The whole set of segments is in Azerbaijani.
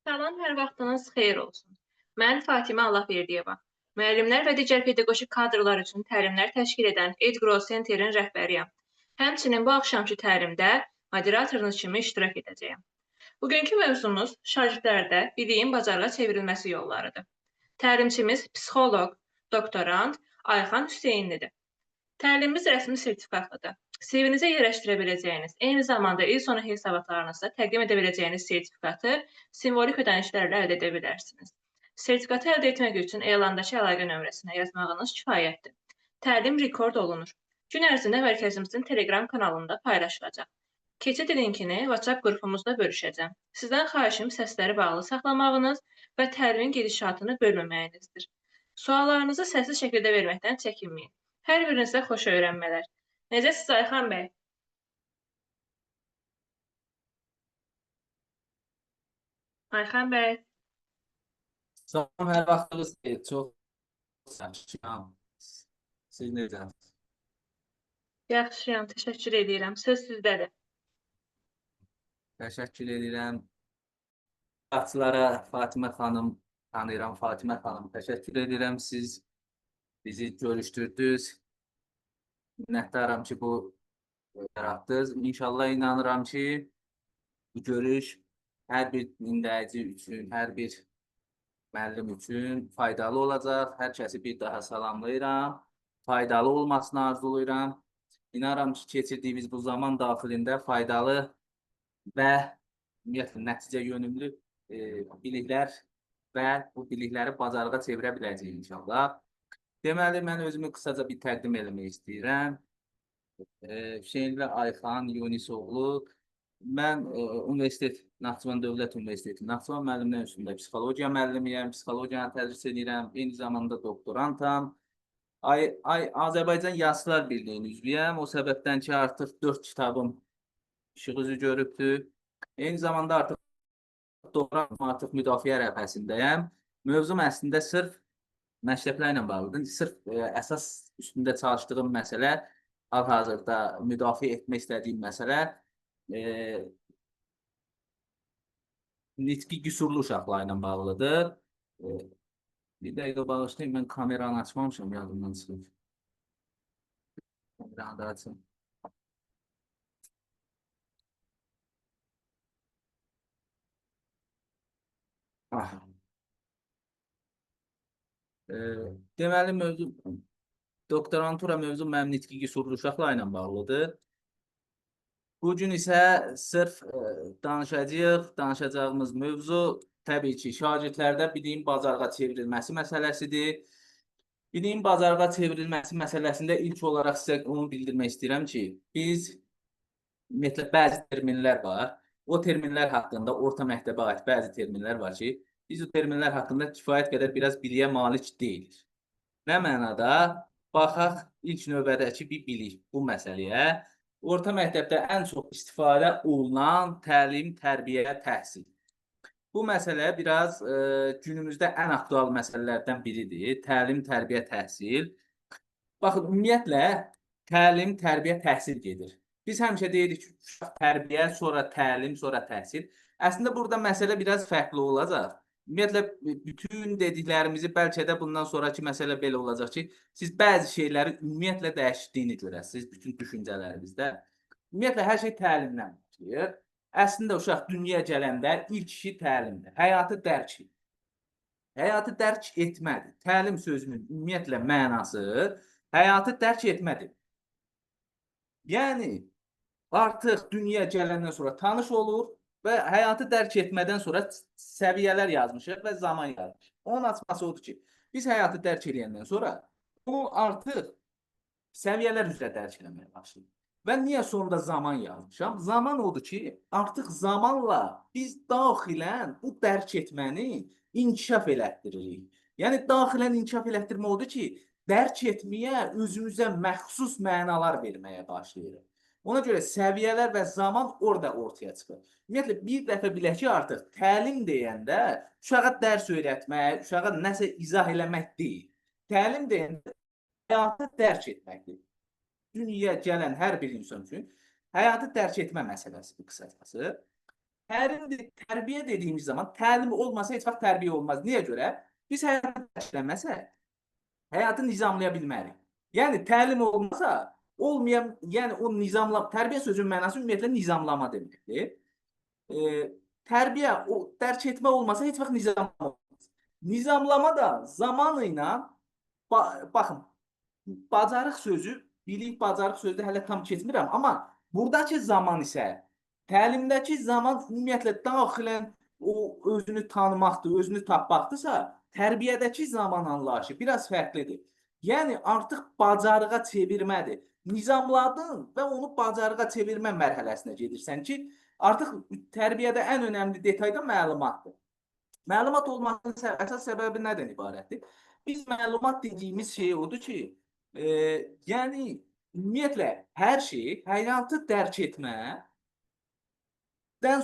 Salam, hər vaxtınız xeyir olsun. Mən Fatimə Allahverdiyeva. Müəllimlər və digər pedaqoji kadrlar üçün təlimlər təşkil edən EdGrow Center-in rəhbəriyəm. Həmçinin bu axşamki təlimdə moderatorunuz kimi iştirak edəcəyəm. Bugünkü mövzumuz şagirdlərdə biliyin bacarığa çevrilməsi yollarıdır. Təlimçimiz psixoloq, doktorant Ayxan Hüseynlidir. Təlimimiz rəsmi sertifikatlıdır. CV-nizə yerləşdirə biləcəyiniz, eyni zamanda il sonu hesabatlarınızda təqdim edə biləcəyiniz sertifikatı simvolik ödənişlərlə əldə edə bilərsiniz. Sertifikatı əldə etmək üçün elandakı əlaqə nömrəsinə yazmağınız kifayətdir. Təlim rekord olunur. Gün ərzində mərkəzimizin Telegram kanalında paylaşılacaq. Keçid linkini WhatsApp qrupumuzda bölüşəcəm. Sizdən xahişim səsləri bağlı saxlamağınız və təlimin gedişatını bölməməyinizdir. Suallarınızı səsli şəkildə verməkdən çəkinməyin. Hər birinizə xoş öyrənmələr. Necəsiniz Ayxan bəy? Ayxan bəy. Salam, hər vaxtınız xeyir. Çox yaxşıyam. Siz necəsiniz? Yaxşıyam, təşəkkür edirəm. Söz sizdədir. Təşəkkür edirəm. Qatçılara Fatimə xanım tanıyıram. Fatimə xanım, təşəkkür edirəm. Siz bizi görüşdürdünüz. Minnətdaram ki, bu yaratdınız. İnşallah inanıram ki, bu görüş hər bir dinləyici üçün, hər bir müəllim üçün faydalı olacaq. Hər kəsi bir daha salamlayıram. Faydalı olmasını arzulayıram. İnanıram ki, keçirdiyimiz bu zaman daxilində faydalı və ümumiyyətlə nəticə yönümlü biliklər və bu bilikləri bacarığa çevirə biləcəyik inşallah. Deməli, mən özümü qısaca bir təqdim eləmək istəyirəm. Hüseynli Ayxan Yunisoğlu. Mən universitet, Naxçıvan Dövlət Universiteti, Naxçıvan Müəllimlər Institutunda psixologiya müəllimiyəm, psixologiyanı tədris edirəm, eyni zamanda doktorantam. Azərbaycan Yazıçılar Birliyinin üzvüyəm. O səbəbdən ki, artıq 4 kitabım işıq üzü görübdür. Eyni zamanda artıq doktorantam, artıq müdafiə ərəfəsindəyəm. Mövzum əslində sırf məktəblərlə bağlıdır. Sırf əsas üstündə çalışdığım məsələ, hal-hazırda müdafiə etmək istədiyim məsələ nitqi qüsurlu uşaqlar ilə bağlıdır. Bir dəqiqə bağışlayın, mən kameranı açmamışam, yadımdan çıxıb. Kameranı da açım. Ah. Deməli, mövzu, doktorantura mövzu mənim nitqi qüsurlu uşaqlar ilə bağlıdır. Bu gün isə sırf danışacağıq, danışacağımız mövzu təbii ki, şagirdlərdə biliyin bacarığa çevrilməsi məsələsidir. Biliyin bacarığa çevrilməsi məsələsində ilk olaraq sizə onu bildirmək istəyirəm ki, biz ümumiyyətlə bəzi terminlər var. O terminlər haqqında orta məktəbə aid bəzi terminlər var ki, biz o terminlər haqqında kifayət qədər biraz biliyə malik deyilik. Nə mənada? Baxaq ilk növbədəki bir bilik bu məsələyə. Orta məktəbdə ən çox istifadə olunan təlim, tərbiyə, təhsil. Bu məsələ biraz günümüzdə ən aktual məsələlərdən biridir. Təlim, tərbiyə, təhsil. Baxın, ümumiyyətlə təlim, tərbiyə, təhsil gedir. Biz həmişə deyirik ki, uşaq tərbiyə, sonra təlim, sonra təhsil. Əslində burada məsələ biraz fərqli olacaq. Ümumiyyətlə bütün dediklərimizi bəlkə də bundan sonrakı məsələ belə olacaq ki, siz bəzi şeyləri ümumiyyətlə dəyişdiyini görəsiniz bütün düşüncələrinizdə. Ümumiyyətlə hər şey təlimdən başlayır. Əslində uşaq dünyaya gələndə ilk işi təlimdir. Həyatı dərk edir. Həyatı dərk etmədir. Təlim sözünün ümumiyyətlə mənası həyatı dərk etmədir. Yəni artıq dünyaya gələndən sonra tanış olur və həyatı dərk etmədən sonra səviyyələr yazmışıq və zaman yazmışıq. Onun açması odur ki, biz həyatı dərk eləyəndən sonra bunu artıq səviyyələr üzrə dərk eləməyə başlayırıq. Və niyə sonda zaman yazmışam? Zaman odur ki, artıq zamanla biz daxilən bu dərk etməni inkişaf elətdiririk. Yəni daxilən inkişaf elətdirmə odur ki, dərk etməyə özümüzə məxsus mənalar verməyə başlayırıq. Ona görə səviyyələr və zaman orada ortaya çıxır. Ümumiyyətlə, bir dəfə bilək ki, artıq təlim deyəndə uşağa dərs öyrətmək, uşağa nəsə izah eləmək deyil. Təlim deyəndə həyatı dərk etməkdir. Dünyaya gələn hər bir insan üçün həyatı dərk etmə məsələsidir qısacası. Təlim, tərbiyə dediyimiz zaman təlim olmasa heç vaxt tərbiyə olmaz. Niyə görə? Biz həyatı dərkləməsək, həyatı nizamlaya bilmərik. Yəni təlim olmasa, olmayan, yəni o nizamla, tərbiyə sözünün mənası ümumiyyətlə nizamlama deməkdir. Tərbiyə, o dərk etmə olmasa heç vaxt nizamlama olmaz. Nizamlama da zamanı ilə, baxın, bacarıq sözü, bilik bacarıq sözü hələ tam keçmirəm, amma buradakı zaman isə, təlimdəki zaman ümumiyyətlə daxilən o özünü tanımaqdır, özünü tapmaqdırsa, tərbiyədəki zaman anlayışı biraz fərqlidir. Yəni artıq bacarığa çevirmədir. Nizamladın və onu bacarığa çevirmə mərhələsinə gedirsən ki, artıq tərbiyədə ən önəmli detay da məlumatdır. Məlumat olmasının əsas səbəbi nədən ibarətdir? Biz məlumat dediyimiz şey odur ki, yəni ümumiyyətlə hər şeyi, həyatı dərk etmədən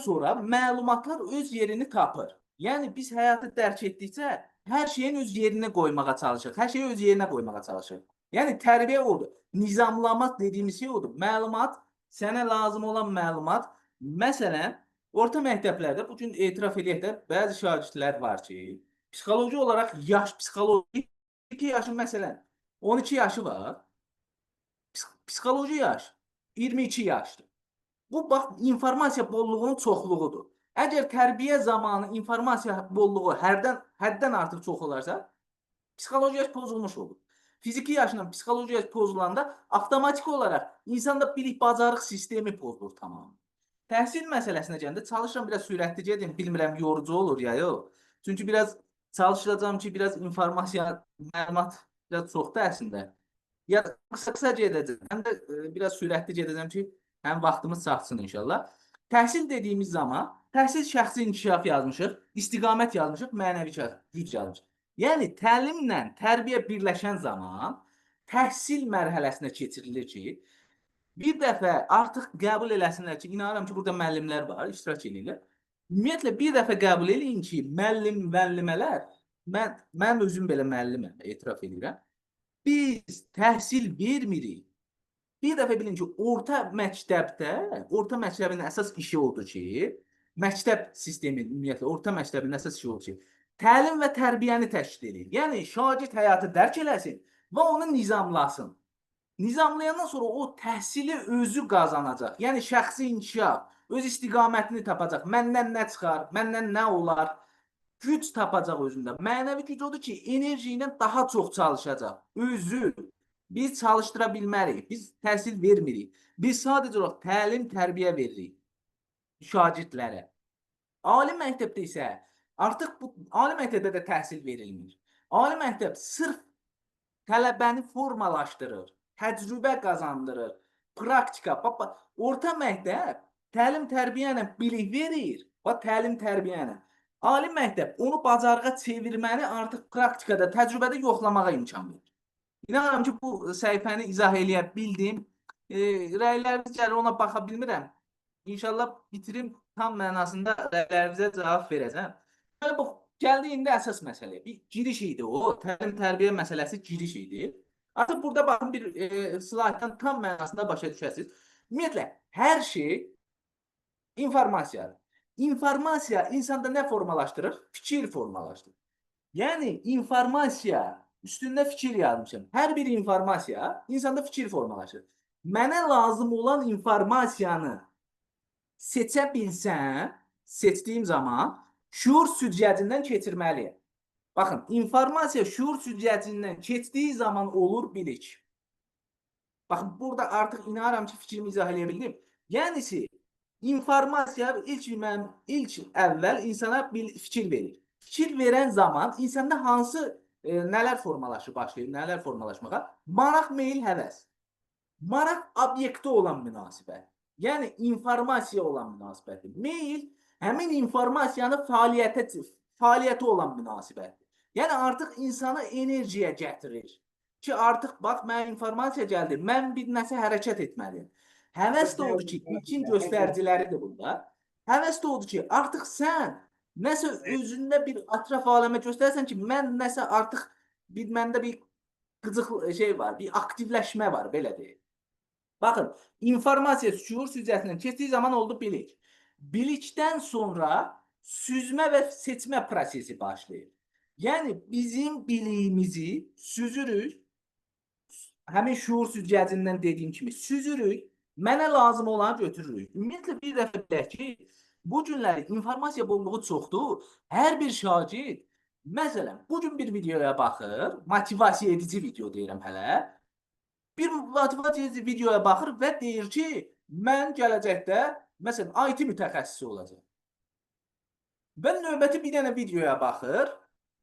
sonra məlumatlar öz yerini tapır. Yəni biz həyatı dərk etdikcə hər şeyin öz yerinə qoymağa çalışırıq. Hər şeyi öz yerinə qoymağa çalışırıq. Yəni tərbiyə odur. Nizamlama dediyimiz şey odur. Məlumat, sənə lazım olan məlumat. Məsələn, orta məktəblərdə bu gün etiraf eləyək də bəzi şagirdlər var ki, psixoloji olaraq yaş, psixoloji yaşın məsələn 12 yaşı var. Psixoloji yaş 22 yaşdır. Bu bax informasiya bolluğunun çoxluğudur. Əgər tərbiyə zamanı informasiya bolluğu həddən artıq çox olarsa, psixoloji yaş pozulmuş olur. Fiziki yaşla psixoloji yaş pozulanda avtomatik olaraq insanda bilik bacarıq sistemi pozulur tamam. Təhsil məsələsinə gələndə çalışıram biraz sürətli gedim, bilmirəm yorucu olur ya yox. Çünki biraz çalışacağam ki, biraz informasiya, məlumat biraz çoxdur əslində. Ya qısa-qısa gedəcəm, həm də biraz sürətli gedəcəm ki, həm vaxtımız çatsın inşallah. Təhsil dediyimiz zaman, təhsil şəxsi inkişaf yazmışıq, istiqamət yazmışıq, mənəvi güc yazmışıq. Yəni təlimlə tərbiyə birləşən zaman təhsil mərhələsinə keçirilir ki, bir dəfə artıq qəbul eləsinlər ki, inanıram ki, burada müəllimlər var, iştirak eləyirlər. Ümumiyyətlə bir dəfə qəbul eləyin ki, müəllim, müəllimələr, mən özüm belə müəlliməm, etiraf eləyirəm. Biz təhsil vermirik. Bir dəfə bilin ki, orta məktəbdə, orta məktəbin əsas işi odur ki, məktəb sistemi ümumiyyətlə orta məktəbin əsas işi odur ki, təlim və tərbiyəni təşkil edir. Yəni şagird həyatı dərk eləsin və onu nizamlasın. Nizamlayandan sonra o təhsili özü qazanacaq. Yəni şəxsi inkişaf, öz istiqamətini tapacaq. Məndən nə çıxar, məndən nə olar? Güc tapacaq özündə. Mənəvi güc odur ki, enerji ilə daha çox çalışacaq. Özü. Biz çalışdıra bilmərik. Biz təhsil vermirik. Biz sadəcə olaraq təlim, tərbiyə veririk şagirdlərə. Ali məktəbdə isə artıq bu ali məktəbdə də təhsil verilmir. Ali məktəb sırf tələbəni formalaşdırır, təcrübə qazandırır, praktika. Bax, orta məktəb təlim tərbiyə ilə bilik verir. Bax, təlim tərbiyə ilə. Ali məktəb onu bacarığa çevirməni artıq praktikada, təcrübədə yoxlamağa imkan verir. İnanıram ki, bu səhifəni izah eləyə bildim. Rəyləriniz gəlir, ona baxa bilmirəm. İnşallah bitirim tam mənasında rəylərinizə cavab verəcəm. Bəli, bu gəldi indi əsas məsələyə. Bir giriş idi o, təlim tərbiyə məsələsi giriş idi. Artıq burada baxın bir slayddan tam mənasında başa düşəsiniz. Ümumiyyətlə, hər şey informasiyadır. İnformasiya insanda nə formalaşdırır? Fikir formalaşdırır. Yəni informasiya üstündə fikir yazmışam. Hər bir informasiya insanda fikir formalaşdırır. Mənə lazım olan informasiyanı seçə bilsəm, seçdiyim zaman şuur süzgəcindən keçirməliyəm. Baxın, informasiya şuur süzgəcindən keçdiyi zaman olur bilik. Baxın, burada artıq inanıram ki, fikrimi izah eləyə bildim. Yənisi, informasiya ilk əvvəl insana bir fikir verir. Fikir verən zaman insanda hansı nələr formalaşır, başlayır, nələr formalaşmağa? Maraq, meyil, həvəs. Maraq obyektə olan münasibət. Yəni informasiya olan münasibətdir. Meyil həmin informasiyanı fəaliyyətə olan münasibətdir. Yəni artıq insanı enerjiyə gətirir. Ki artıq bax mənə informasiya gəldi, mən bir nəsə hərəkət etməliyəm. Həvəs də odur ki, ilkin göstəriciləridir burada. Həvəs də odur ki, artıq sən nəsə özündə bir ətraf aləmə göstərsən ki, mən nəsə artıq bir məndə bir qıcıq şey var, bir aktivləşmə var, belə deyək. Baxın, informasiya şuur süzgəcindən keçdiyi zaman oldu bilik. Bilikdən sonra süzmə və seçmə prosesi başlayır. Yəni bizim biliyimizi süzürük. Həmin şuur süzgəcindən dediyim kimi süzürük. Mənə lazım olanı götürürük. Ümumiyyətlə bir dəfə bilək ki, bu günləri informasiya bolluğu çoxdur. Hər bir şagird məsələn, bu gün bir videoya baxır, motivasiya edici video deyirəm hələ. Bir motivasiya edici videoya baxır və deyir ki, mən gələcəkdə məsələn IT mütəxəssisi olacağam. Və növbəti bir dənə videoya baxır,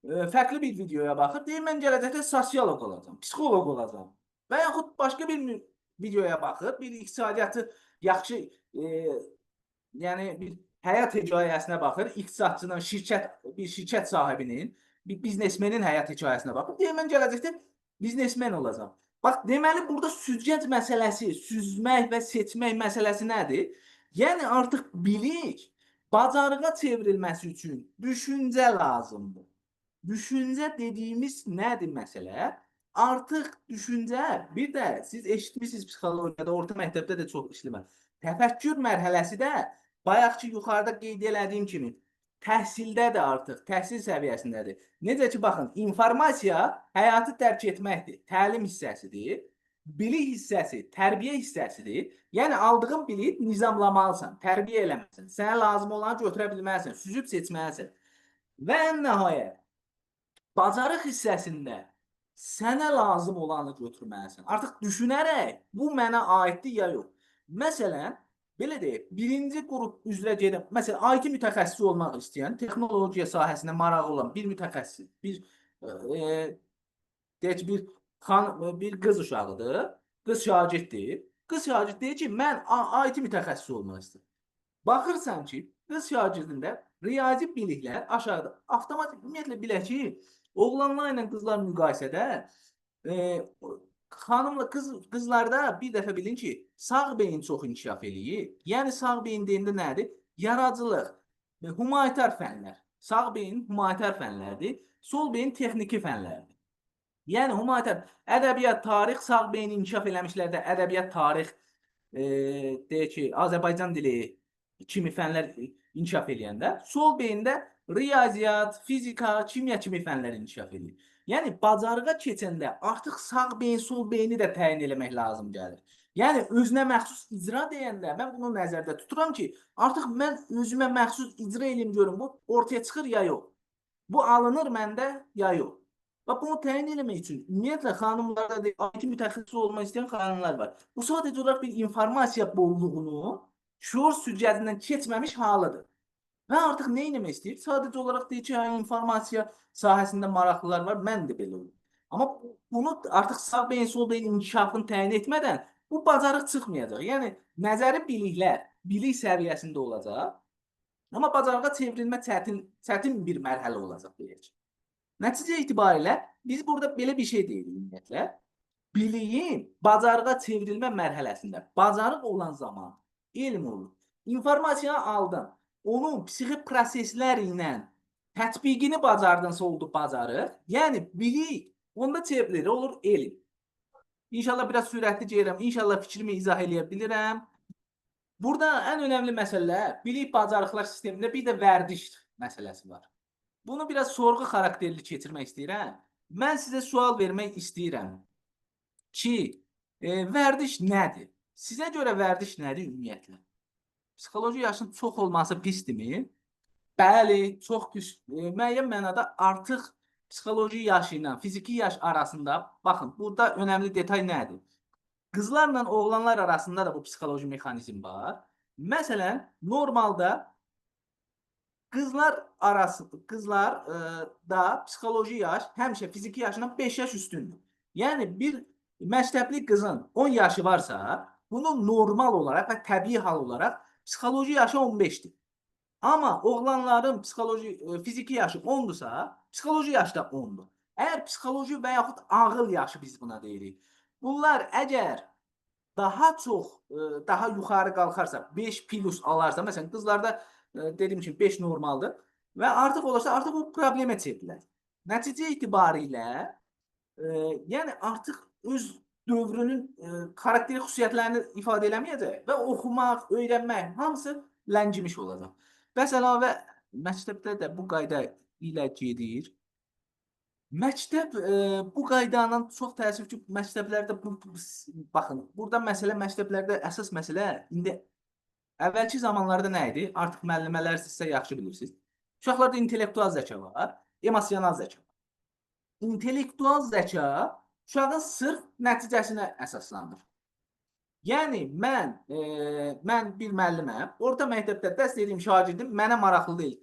fərqli bir videoya baxır, deyir mən gələcəkdə sosioloq olacağam, psixoloq olacağam. Və yaxud başqa bir videoya baxır, bir iqtisadiyyatı yaxşı, yəni bir həyat hekayəsinə baxır, iqtisadçının, bir şirkət sahibinin, bir biznesmenin həyat hekayəsinə baxır. Deyir mən gələcəkdə biznesmen olacağam. Bax, deməli burada süzgəc məsələsi, süzmək və seçmək məsələsi nədir? Yəni artıq bilik bacarığa çevrilməsi üçün düşüncə lazımdır. Düşüncə dediyimiz nədir məsələ? Artıq düşüncə, bir də siz eşitmişsiniz psixologiyada, orta məktəbdə də çox işləmə. Təfəkkür mərhələsi də bayaqki yuxarıda qeyd elədiyim kimi təhsildə də artıq təhsil səviyyəsindədir. Necə ki, baxın, informasiya həyatı dərk etməkdir, təlim hissəsidir. Bilik hissəsi tərbiyə hissəsidir. Yəni aldığın biliyi nizamlamalısan, tərbiyə eləməlisən. Sənə lazım olanı götürə bilməlisən, süzüb seçməlisən. Və ən nəhayət bacarıq hissəsində sənə lazım olanı götürməlisən. Artıq düşünərək bu mənə aiddir ya yox. Məsələn, belə deyək, birinci qrup üzrə gedən, məsələn, IT mütəxəssisi olmaq istəyən, texnologiya sahəsində marağı olan bir mütəxəssis, bir deyək ki, bir qız uşağıdır, qız şagirddir. Qız şagird deyir ki, mən IT mütəxəssisi olmaq istəyirəm. Baxırsan ki, qız şagirdində riyazi biliklər aşağıda. Avtomatik ümumiyyətlə bilək ki, oğlanlar ilə qızlar müqayisədə xanımla qızlarda bir dəfə bilin ki, sağ beyin çox inkişaf eləyir. Yəni sağ beyin deyəndə nədir? Yaradıcılıq, humanitar fənlər. Sağ beyin humanitar fənlərdir, sol beyin texniki fənlərdir. Yəni humanitar ədəbiyyat, tarix, sağ beyin inkişaf eləmişlərdə ədəbiyyat, tarix, deyək ki, Azərbaycan dili kimi fənlər inkişaf eləyəndə, sol beyində riyaziyyat, fizika, kimya kimi fənlər inkişaf eləyir. Yəni bacarığa keçəndə artıq sağ beyin, sol beyni də təyin eləmək lazım gəlir. Yəni özünə məxsus icra deyəndə mən bunu nəzərdə tuturam ki, artıq mən özümə məxsus icra eləyim görüm bu ortaya çıxır ya yox. Bu alınır məndə ya yox. Və bunu təyin eləmək üçün ümumiyyətlə xanımlarda da IT mütəxəssisi olmaq istəyən xanımlar var. Bu sadəcə olaraq bir informasiya bolluğunu şuur süzgəcindən keçməmiş halıdır. Və artıq nə etmək istəyir? Sadəcə olaraq deyir ki, informasiya sahəsində maraqlılar var, mən də belə olum. Amma bunu artıq sağ beyin, sol beyin inkişafını təyin etmədən bu bacarıq çıxmayacaq. Yəni nəzəri biliklər bilik səviyyəsində olacaq. Amma bacarığa çevrilmə çətin bir mərhələ olacaq deyək ki. Nəticə itibarilə biz burada belə bir şey deyirik ümumiyyətlə. Biliyin bacarığa çevrilmə mərhələsində bacarıq olan zaman elm olur. İnformasiyanı aldın, onun psixi proseslər ilə tətbiqini bacardınsa oldu bacarıq. Yəni bilik onda çevrilir, olur elm. İnşallah biraz sürətli gəlirəm. İnşallah fikrimi izah eləyə bilirəm. Burada ən önəmli məsələ bilik bacarıqlar sistemində bir də vərdiş məsələsi var. Bunu biraz sorğu xarakterli keçirmək istəyirəm. Mən sizə sual vermək istəyirəm ki, vərdiş nədir? Sizə görə vərdiş nədir ümumiyyətlə? Psixoloji yaşın çox olması pisdirmi? Bəli, çox pis. Müəyyən mənada artıq psixoloji yaşı ilə fiziki yaş arasında, baxın, burada önəmli detay nədir? Qızlarla oğlanlar arasında da bu psixoloji mexanizm var. Məsələn, normalda qızlar da psixoloji yaş həmişə fiziki yaşından 5 yaş üstündür. Yəni bir məktəbli qızın 10 yaşı varsa, bunu normal olaraq və təbii hal olaraq psixoloji yaşı 15-dir. Amma oğlanların fiziki yaşı 10-dursa, psixoloji yaşı da 10-dur. Əgər psixoloji və yaxud ağıl yaşı biz buna deyirik. Bunlar əgər daha çox, daha yuxarı qalxarsa, 5 plus alarsa, məsələn qızlarda dediyim kimi 5 normaldır və artıq olursa artıq bu problemə çevrilir. Nəticə itibarilə, yəni artıq öz dövrünün xarakteri xüsusiyyətlərini ifadə eləməyəcək və oxumaq, öyrənmək hamısı ləngimiş olacaq. Bəs əlavə məktəbdə də bu qayda ilə gedir. Məktəb bu qayda ilə çox təəssüf ki, məktəblərdə bu, baxın, burada məsələ məktəblərdə əsas məsələ indi əvvəlki zamanlarda nə idi? Artıq müəllimələr sizsə yaxşı bilirsiniz. Uşaqlarda intellektual zəka var, emosional zəka var. İntellektual zəka uşağın sırf nəticəsinə əsaslanır. Yəni mən bir müəlliməm, orta məktəbdə dərs dediyim şagirdim mənə maraqlı deyil.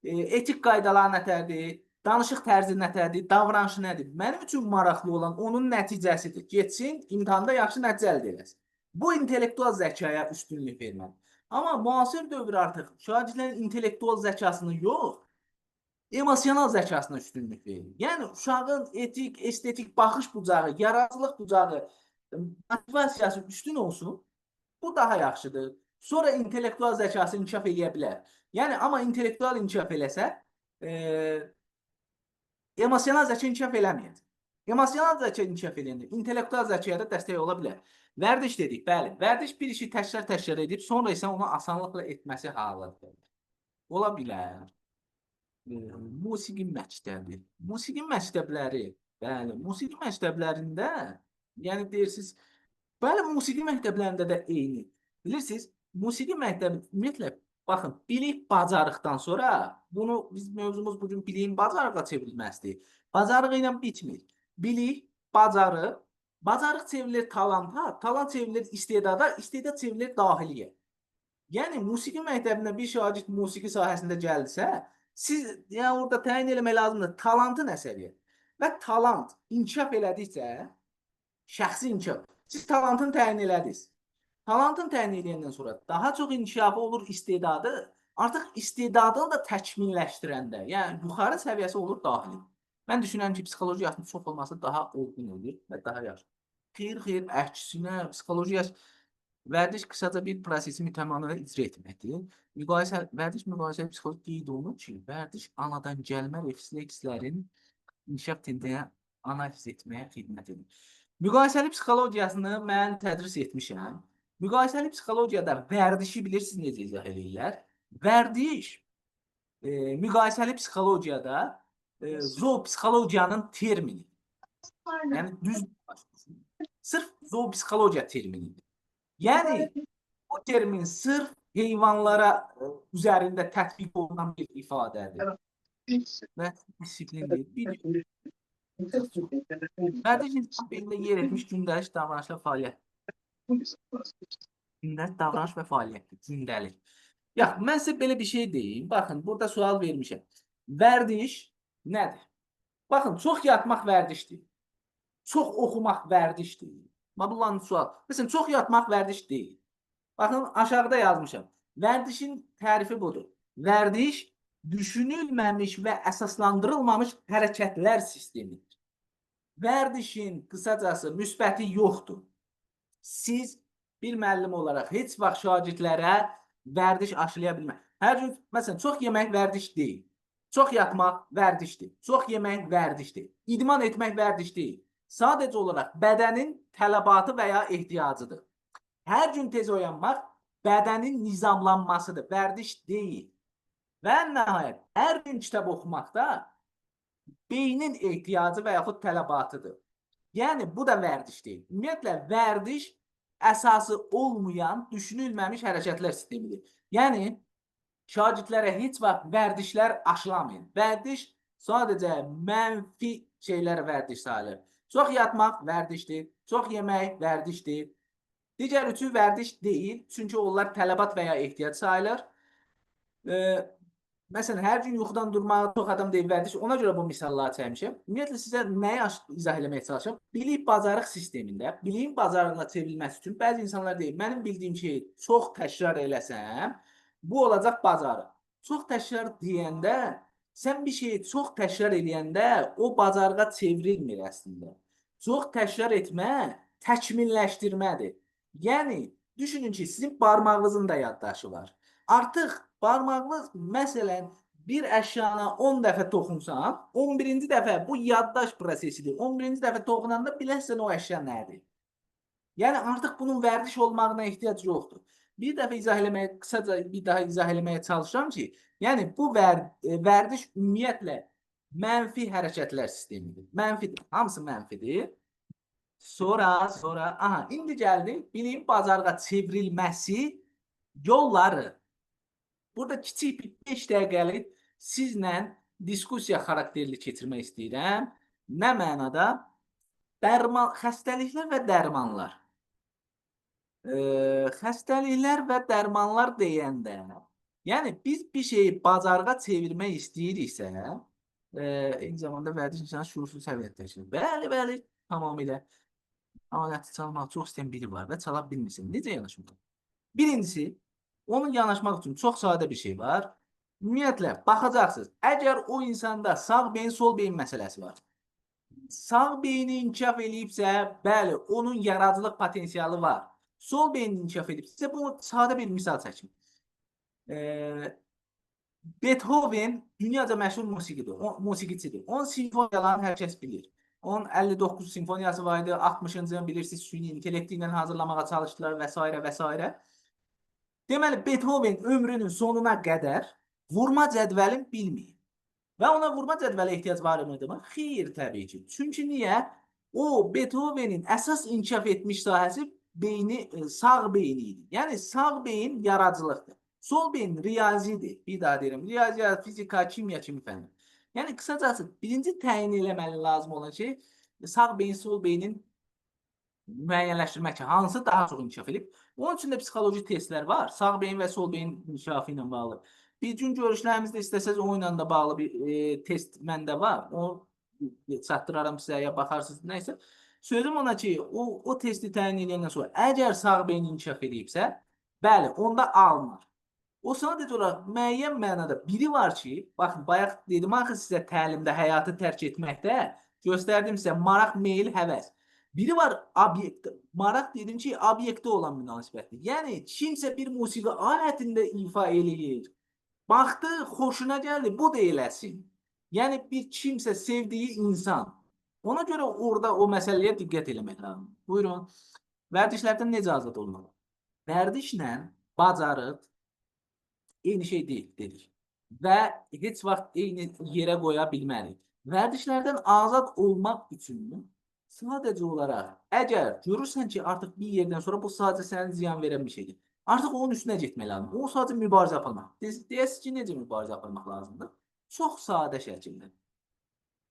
Etik qaydalar nətərdir, danışıq tərzi nətərdir, davranışı nədir? Mənim üçün maraqlı olan onun nəticəsidir. Getsin, imtahanda yaxşı nəticə əldə eləsin. Bu intellektual zəkaya üstünlük verməli. Amma müasir dövr artıq şagirdlərin intellektual zəkasını yox, emosional zəkasına üstünlük verir. Yəni uşağın etik, estetik baxış bucağı, yaradıcılıq bucağı, motivasiyası üstün olsun, bu daha yaxşıdır. Sonra intellektual zəkası inkişaf eləyə bilər. Yəni amma intellektual inkişaf eləsə, emosional zəka inkişaf eləməyəcək. Emosional zəka inkişaf eləyəndə intellektual zəkaya da dəstək ola bilər. Vərdiş dedik, bəli. Vərdiş bir işi təkrar-təkrar edib, sonra isə onu asanlıqla etməsi halıdır. Ola bilər. Musiqi məktəbi. Musiqi məktəbləri, bəli, musiqi məktəblərində, yəni deyirsiniz, bəli, musiqi məktəblərində də eyni. Bilirsiniz, musiqi məktəbi ümumiyyətlə baxın, bilik bacarıqdan sonra bunu biz mövzumuz bugün biliyin bacarığa çevrilməsidir. Bacarığı ilə bitmir. Bilik, bacarıq, bacarıq çevrilir talanta, talant çevrilir istedada, istedad çevrilir dahiliyə. Yəni musiqi məktəbində bir şagird musiqi sahəsində gəldisə, siz yəni orada təyin eləmək lazımdır talantı nə səviyyə. Və talant inkişaf elədikcə şəxsi inkişaf. Siz talantını təyin elədiniz. Talantını təyin edəndən sonra daha çox inkişafı olur istedadı. Artıq istedadını da təkmilləşdirəndə, yəni yuxarı səviyyəsi olur dahili. Mən düşünürəm ki, psixoloji yaşın çox olması daha olgun olur və daha yaxşı. Xeyr, xeyr, əksinə psixoloji yaş vərdiş qısaca bir prosesi mütəmadi icra etməkdir. Müqayisə, vərdiş müqayisəli psixoloji qeyd olunur ki, vərdiş anadan gəlmə reflekslərin inkişaf tendensiyasını analiz etməyə xidmət edir. Müqayisəli psixologiyasını mən tədris etmişəm. Müqayisəli psixologiyada vərdişi bilirsiniz necə izah edirlər? Vərdiş müqayisəli psixologiyada zoopsixologiyanın termini. Yəni düz sırf zoopsixologiya terminidir. Yəni bu termin sırf heyvanlara üzərində tətbiq olunan bir ifadədir. Və disiplindir. Bir vərdiş insan beynində yer etmiş gündəlik davranış və fəaliyyət. Gündəlik davranış və fəaliyyətdir. Gündəlik. Ya, mən sizə belə bir şey deyim. Baxın, burada sual vermişəm. Vərdiş nədir? Baxın, çox yatmaq vərdişdir. Çox oxumaq vərdişdir. Bax, bunların sual. Məsələn, çox yatmaq vərdiş deyil. Baxın, aşağıda yazmışam. Vərdişin tərifi budur. Vərdiş düşünülməmiş və əsaslandırılmamış hərəkətlər sistemidir. Vərdişin qısacası müsbəti yoxdur. Siz bir müəllim olaraq heç vaxt şagirdlərə vərdiş aşılaya bilməz. Hər gün, məsələn, çox yemək vərdiş deyil. Çox yatmaq vərdişdir. Çox yemək vərdişdir. İdman etmək vərdiş deyil. Sadəcə olaraq bədənin tələbatı və ya ehtiyacıdır. Hər gün tez oyanmaq bədənin nizamlanmasıdır, vərdiş deyil. Və nəhayət, hər gün kitab oxumaq da beynin ehtiyacı və yaxud tələbatıdır. Yəni, bu da vərdiş deyil. Ümumiyyətlə, vərdiş əsası olmayan, düşünülməmiş hərəkətlər sistemidir. Yəni, şagirdlərə heç vaxt vərdişlər aşılamayın. Vərdiş sadəcə mənfi şeylərə vərdiş sayılır. Çox yatmaq vərdişdir, çox yemək vərdişdir. Digər üçü vərdiş deyil, çünki onlar tələbat və ya ehtiyac sayılır. Məsələn, hər gün yuxudan durmağı çox adam deyir vərdiş. Ona görə bu misalları çəkmişəm. Ümumiyyətlə sizə nəyi izah eləməyə çalışıram? Bilik bacarıq sistemində, biliyin bacarığına çevrilməsi üçün bəzi insanlar deyir, mənim bildiyim şeyi çox təkrar eləsəm, bu olacaq bacarıq. Çox təkrar deyəndə, sən bir şeyi çox təkrar eləyəndə o bacarığa çevrilmir əslində. Çox təkrar etmə təkmilləşdirmədir. Yəni, düşünün ki, sizin barmağınızın da yaddaşı var. Artıq barmağınız, məsələn, bir əşyana 10 dəfə toxunsan, 11-ci dəfə bu yaddaş prosesidir. 11-ci dəfə toxunanda bilərsən o əşya nədir. Yəni, artıq bunun vərdiş olmağına ehtiyac yoxdur. Bir dəfə izah eləməyə, qısaca bir daha izah eləməyə çalışıram ki, yəni bu vərdiş ümumiyyətlə mənfi hərəkətlər sistemidir. Mənfidir. Hamısı mənfidir. Sonra, aha, indi gəldi biliyin bacarığa çevrilməsi yolları. Burada kiçik bir 5 dəqiqəlik sizlə diskussiya xarakterli keçirmək istəyirəm. Nə mənada? Dərman, xəstəliklər və dərmanlar. Xəstəliklər və dərmanlar deyəndə, yəni biz bir şeyi bacarığa çevirmək istəyiriksə, eyni zamanda vərdiş insanın şüursuz səviyyədə təşkil. Bəli, bəli, tamamilə. Aləti çalmaq çox istəyən biri var və çala bilmirsən. Necə yanaşmaq? Birincisi, onun yanaşmaq üçün çox sadə bir şey var. Ümumiyyətlə, baxacaqsınız. Əgər o insanda sağ beyin, sol beyin məsələsi var. Sağ beyni inkişaf eləyibsə, bəli, onun yaradıcılıq potensialı var. Sol beyni inkişaf edibsə, bunu sadə bir misal çəkim. Beethoven dünyaca məşhur musiqidir, musiqiçidir. Onun simfoniyalarını hər kəs bilir. Onun 59 simfoniyası var idi, 60-cını bilirsiniz, süni intellekti ilə hazırlamağa çalışdılar və s. və s. Deməli, Beethoven ömrünün sonuna qədər vurma cədvəlini bilməyib. Və ona vurma cədvələ ehtiyac var idi mi? Xeyr, təbii ki. Çünki niyə? O, Beethovenin əsas inkişaf etmiş sahəsi beyni, sağ beyni idi. Yəni, sağ beyin yaradıcılıqdır. Sol beyin riyazidir. Bir daha deyirəm. Riyaziyyat, fizika, kimya kimi fənlər. Yəni, qısacası, birinci təyin eləməli lazım olan şey sağ beyin, sol beynin müəyyənləşdirmək ki, hansı daha çox inkişaf edib. Onun üçün də psixoloji testlər var. Sağ beyin və sol beyin inkişafı ilə bağlı. Bir gün görüşlərimizdə istəsəz onunla da bağlı bir test məndə var. Onu çatdıraram sizə ya baxarsınız, nəysə. Sözüm ona ki, o testi təyin edəndən sonra əgər sağ beyin inkişaf edibsə, bəli, onda alınır. O sadəcə olaraq müəyyən mənada biri var ki, baxın, bayaq dedim axı sizə təlimdə həyatı tərk etməkdə göstərdim sizə maraq, meyil, həvəs. Biri var obyekt, maraq dedim ki, obyektə olan münasibətdir. Yəni, kimsə bir musiqi alətində ifa eləyir. Baxdı, xoşuna gəldi, bu da eləsin. Yəni, bir kimsə sevdiyi insan. Ona görə orada o məsələyə diqqət eləmək lazımdır. Buyurun. Vərdişlərdən necə azad olmalı? Vərdişlə bacarıq eyni şey deyil, dedik. Və heç vaxt eyni yerə qoya bilmərik. Vərdişlərdən azad olmaq üçün sadəcə olaraq, əgər görürsən ki, artıq bir yerdən sonra bu sadəcə sənə ziyan verən bir şeydir. Artıq onun üstünə getmək lazımdır. O sadəcə mübarizə aparmaq. Deyəsiniz ki, necə mübarizə aparmaq lazımdır? Çox sadə şəkildə.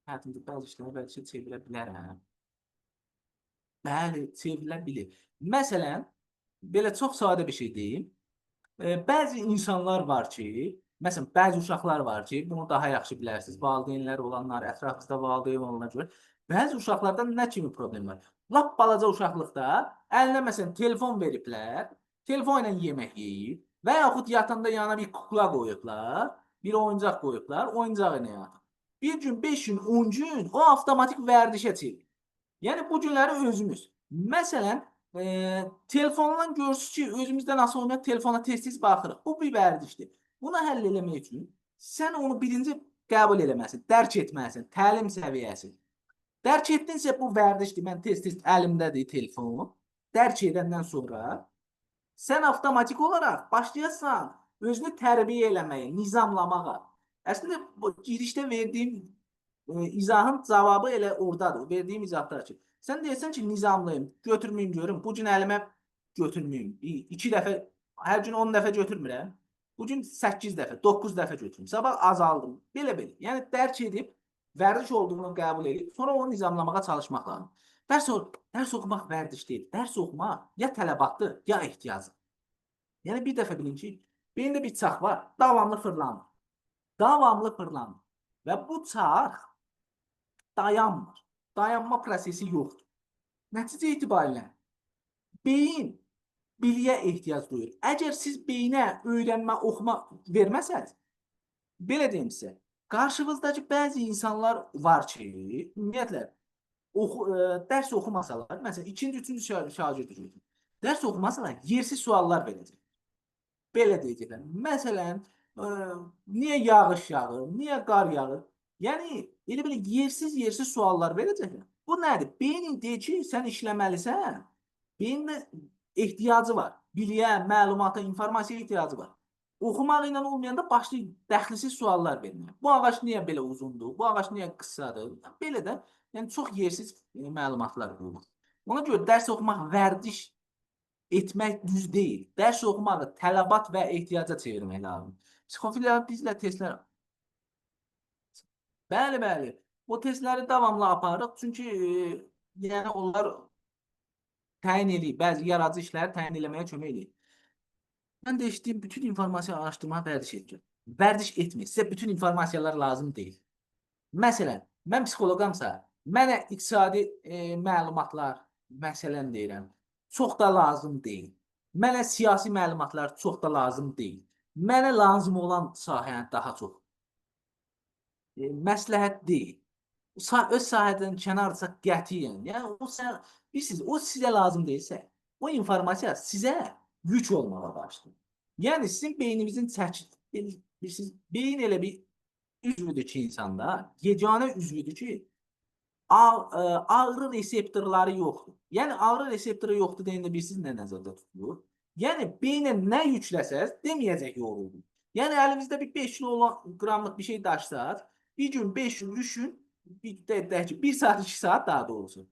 Həyatımda bəzi işləri vərdişə çevirə bilərəm. Bəli, çevrilə bilir. Məsələn, belə çox sadə bir şey deyim. Bəzi insanlar var ki, məsələn, bəzi uşaqlar var ki, bunu daha yaxşı bilərsiniz. Valideynlər olanlar, ətrafınızda valideyn olanlar görə. Bəzi uşaqlarda nə kimi problem var? Lap balaca uşaqlıqda əlinə məsələn telefon veriblər, telefon ilə yemək yeyib və yaxud yatanda yanına bir kukla qoyublar, bir oyuncaq qoyublar, oyuncaq ilə yatır. Bir gün, 5 gün, 10 gün o avtomatik vərdişə çevirir. Yəni bu günləri özümüz. Məsələn, telefondan görürsünüz ki, özümüzdən asılı olmayan telefona tez-tez baxırıq. Bu bir vərdişdir. Bunu həll eləmək üçün sən onu birinci qəbul eləməlisən, dərk etməlisən, təlim səviyyəsi. Dərk etdinsə bu vərdişdir, mən tez-tez əlimdədir telefon. Dərk edəndən sonra sən avtomatik olaraq başlayasan özünü tərbiyə eləməyə, nizamlamağa. Əslində bu girişdə verdiyim izahın cavabı elə oradadır. Verdiyim izahlar ki, sən deyirsən ki, nizamlıyım, götürməyim görüm, bu gün əlimə götürməyim. 2 dəfə, hər gün 10 dəfə götürmürəm. Bu gün 8 dəfə, 9 dəfə götürüm. Sabah azaldım. Belə-belə. Yəni dərk edib, vərdiş olduğunu qəbul edib, sonra onu nizamlamağa çalışmaq lazım. Dərs oxumaq vərdiş deyil. Dərs oxumaq ya tələbatdır, ya ehtiyacı. Yəni bir dəfə bilin ki, beyində bir çarx var, davamlı fırlanır. Davamlı fırlanır. Və bu çarx dayanmır. Dayanma prosesi yoxdur. Nəticə itibarilə beyin biliyə ehtiyac duyur. Əgər siz beyinə öyrənmə, oxuma verməsəniz, belə deyim sizə, qarşınızdakı bəzi insanlar var ki, ümumiyyətlə dərs oxumasalar, məsələn, ikinci, üçüncü şagird götürün. Dərs oxumasalar, yersiz suallar verəcək. Belə deyəcəklər. Məsələn, niyə yağış yağır, niyə qar yağır? Yəni, elə belə yersiz suallar verəcəklər. Bu nədir? Beynin deyir ki, sən işləməlisən. Beynin ehtiyacı var. Biliyə, məlumata, informasiyaya ehtiyacı var. Oxumaq ilə olmayanda başlayır dəxlisiz suallar verməyə. Bu ağac niyə belə uzundur? Bu ağac niyə qısadır? Belə də, yəni çox yersiz məlumatlar olur. Ona görə dərs oxumaq vərdiş etmək düz deyil. Dərs oxumağı tələbat və ehtiyaca çevirmək lazımdır. Psixofiliya bizlə testlər. Bəli, bəli. O testləri davamlı aparırıq. Çünki yəni onlar təyin eləyir. Bəzi yaradıcı işləri təyin eləməyə kömək eləyir. Mən də eşitdiyim bütün informasiya araşdırmağa vərdiş edirəm. Vərdiş etmir. Sizə bütün informasiyalar lazım deyil. Məsələn, mən psixoloqamsa, mənə iqtisadi məlumatlar, məsələn deyirəm, çox da lazım deyil. Mənə siyasi məlumatlar çox da lazım deyil. Mənə lazım olan sahə daha çox məsləhət deyil. Öz sahədən kənardırsa qətiyyən. Yəni o sən bilirsiniz, o sizə lazım deyilsə, o informasiya sizə yük olmağa başlayır. Yəni sizin beyninizin çəki, bilirsiniz, beyin elə bir üzvüdür ki insanda, yeganə üzvüdür ki, ağrı reseptorları yoxdur. Yəni ağrı reseptoru yoxdur deyəndə bilirsiniz nə nəzərdə tutulur? Yəni beynə nə yükləsəz deməyəcək yoruldum. Yəni əlinizdə bir 5 kilo qramlıq bir şey daşısaz, bir gün 5 gün, 3 gün, bir deyək ki, 1 saat, 2 saat daha doğrusu.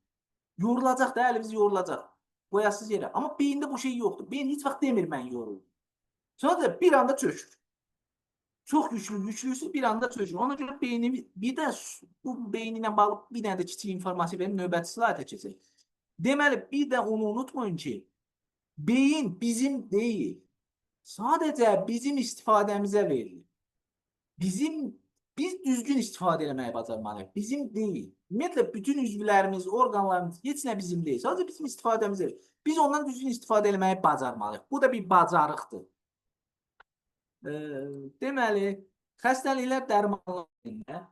Yorulacaq da, əlimiz yorulacaq. Qoyasız yerə. Amma beyində bu şey yoxdur. Beyin heç vaxt demir mən yoruldum. Sonra da bir anda çökür. Çox güclü, yüklüsüz bir anda çökür. Ona görə beyni bir də bu beyni ilə bağlı bir dənə də kiçik informasiya verim, növbəti slayda keçək. Deməli, bir də onu unutmayın ki, beyin bizim deyil. Sadəcə bizim istifadəmizə verilir. Biz düzgün istifadə eləməyi bacarmalıyıq. Bizim deyil. Ümumiyyətlə bütün üzvlərimiz, orqanlarımız heç nə bizim deyil. Sadəcə bizim istifadəmizə verilir. Biz ondan düzgün istifadə eləməyi bacarmalıyıq. Bu da bir bacarıqdır. Deməli, xəstəliklər dərmanlarında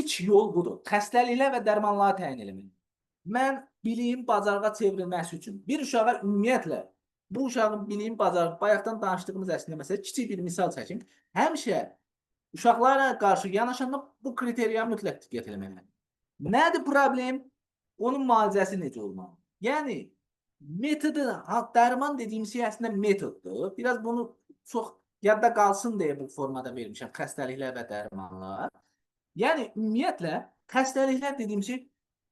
ilk yol budur. Xəstəliklər və dərmanları təyin eləmək. Mən biliyin bacarığa çevrilməsi üçün bir uşağa ümumiyyətlə bu uşağın biliyin bacarığı, bayaqdan danışdığımız əslində məsələ kiçik bir misal çəkim. Həmişə uşaqlara qarşı yanaşanda bu kriteriya mütləq diqqət eləməlidir. Nədir problem? Onun müalicəsi necə olmalı? Yəni metodu, dərman dediyim şey əslində metoddur. Biraz bunu çox yadda qalsın deyə bu formada vermişəm xəstəliklər və dərmanlar. Yəni ümumiyyətlə xəstəliklər dediyim şey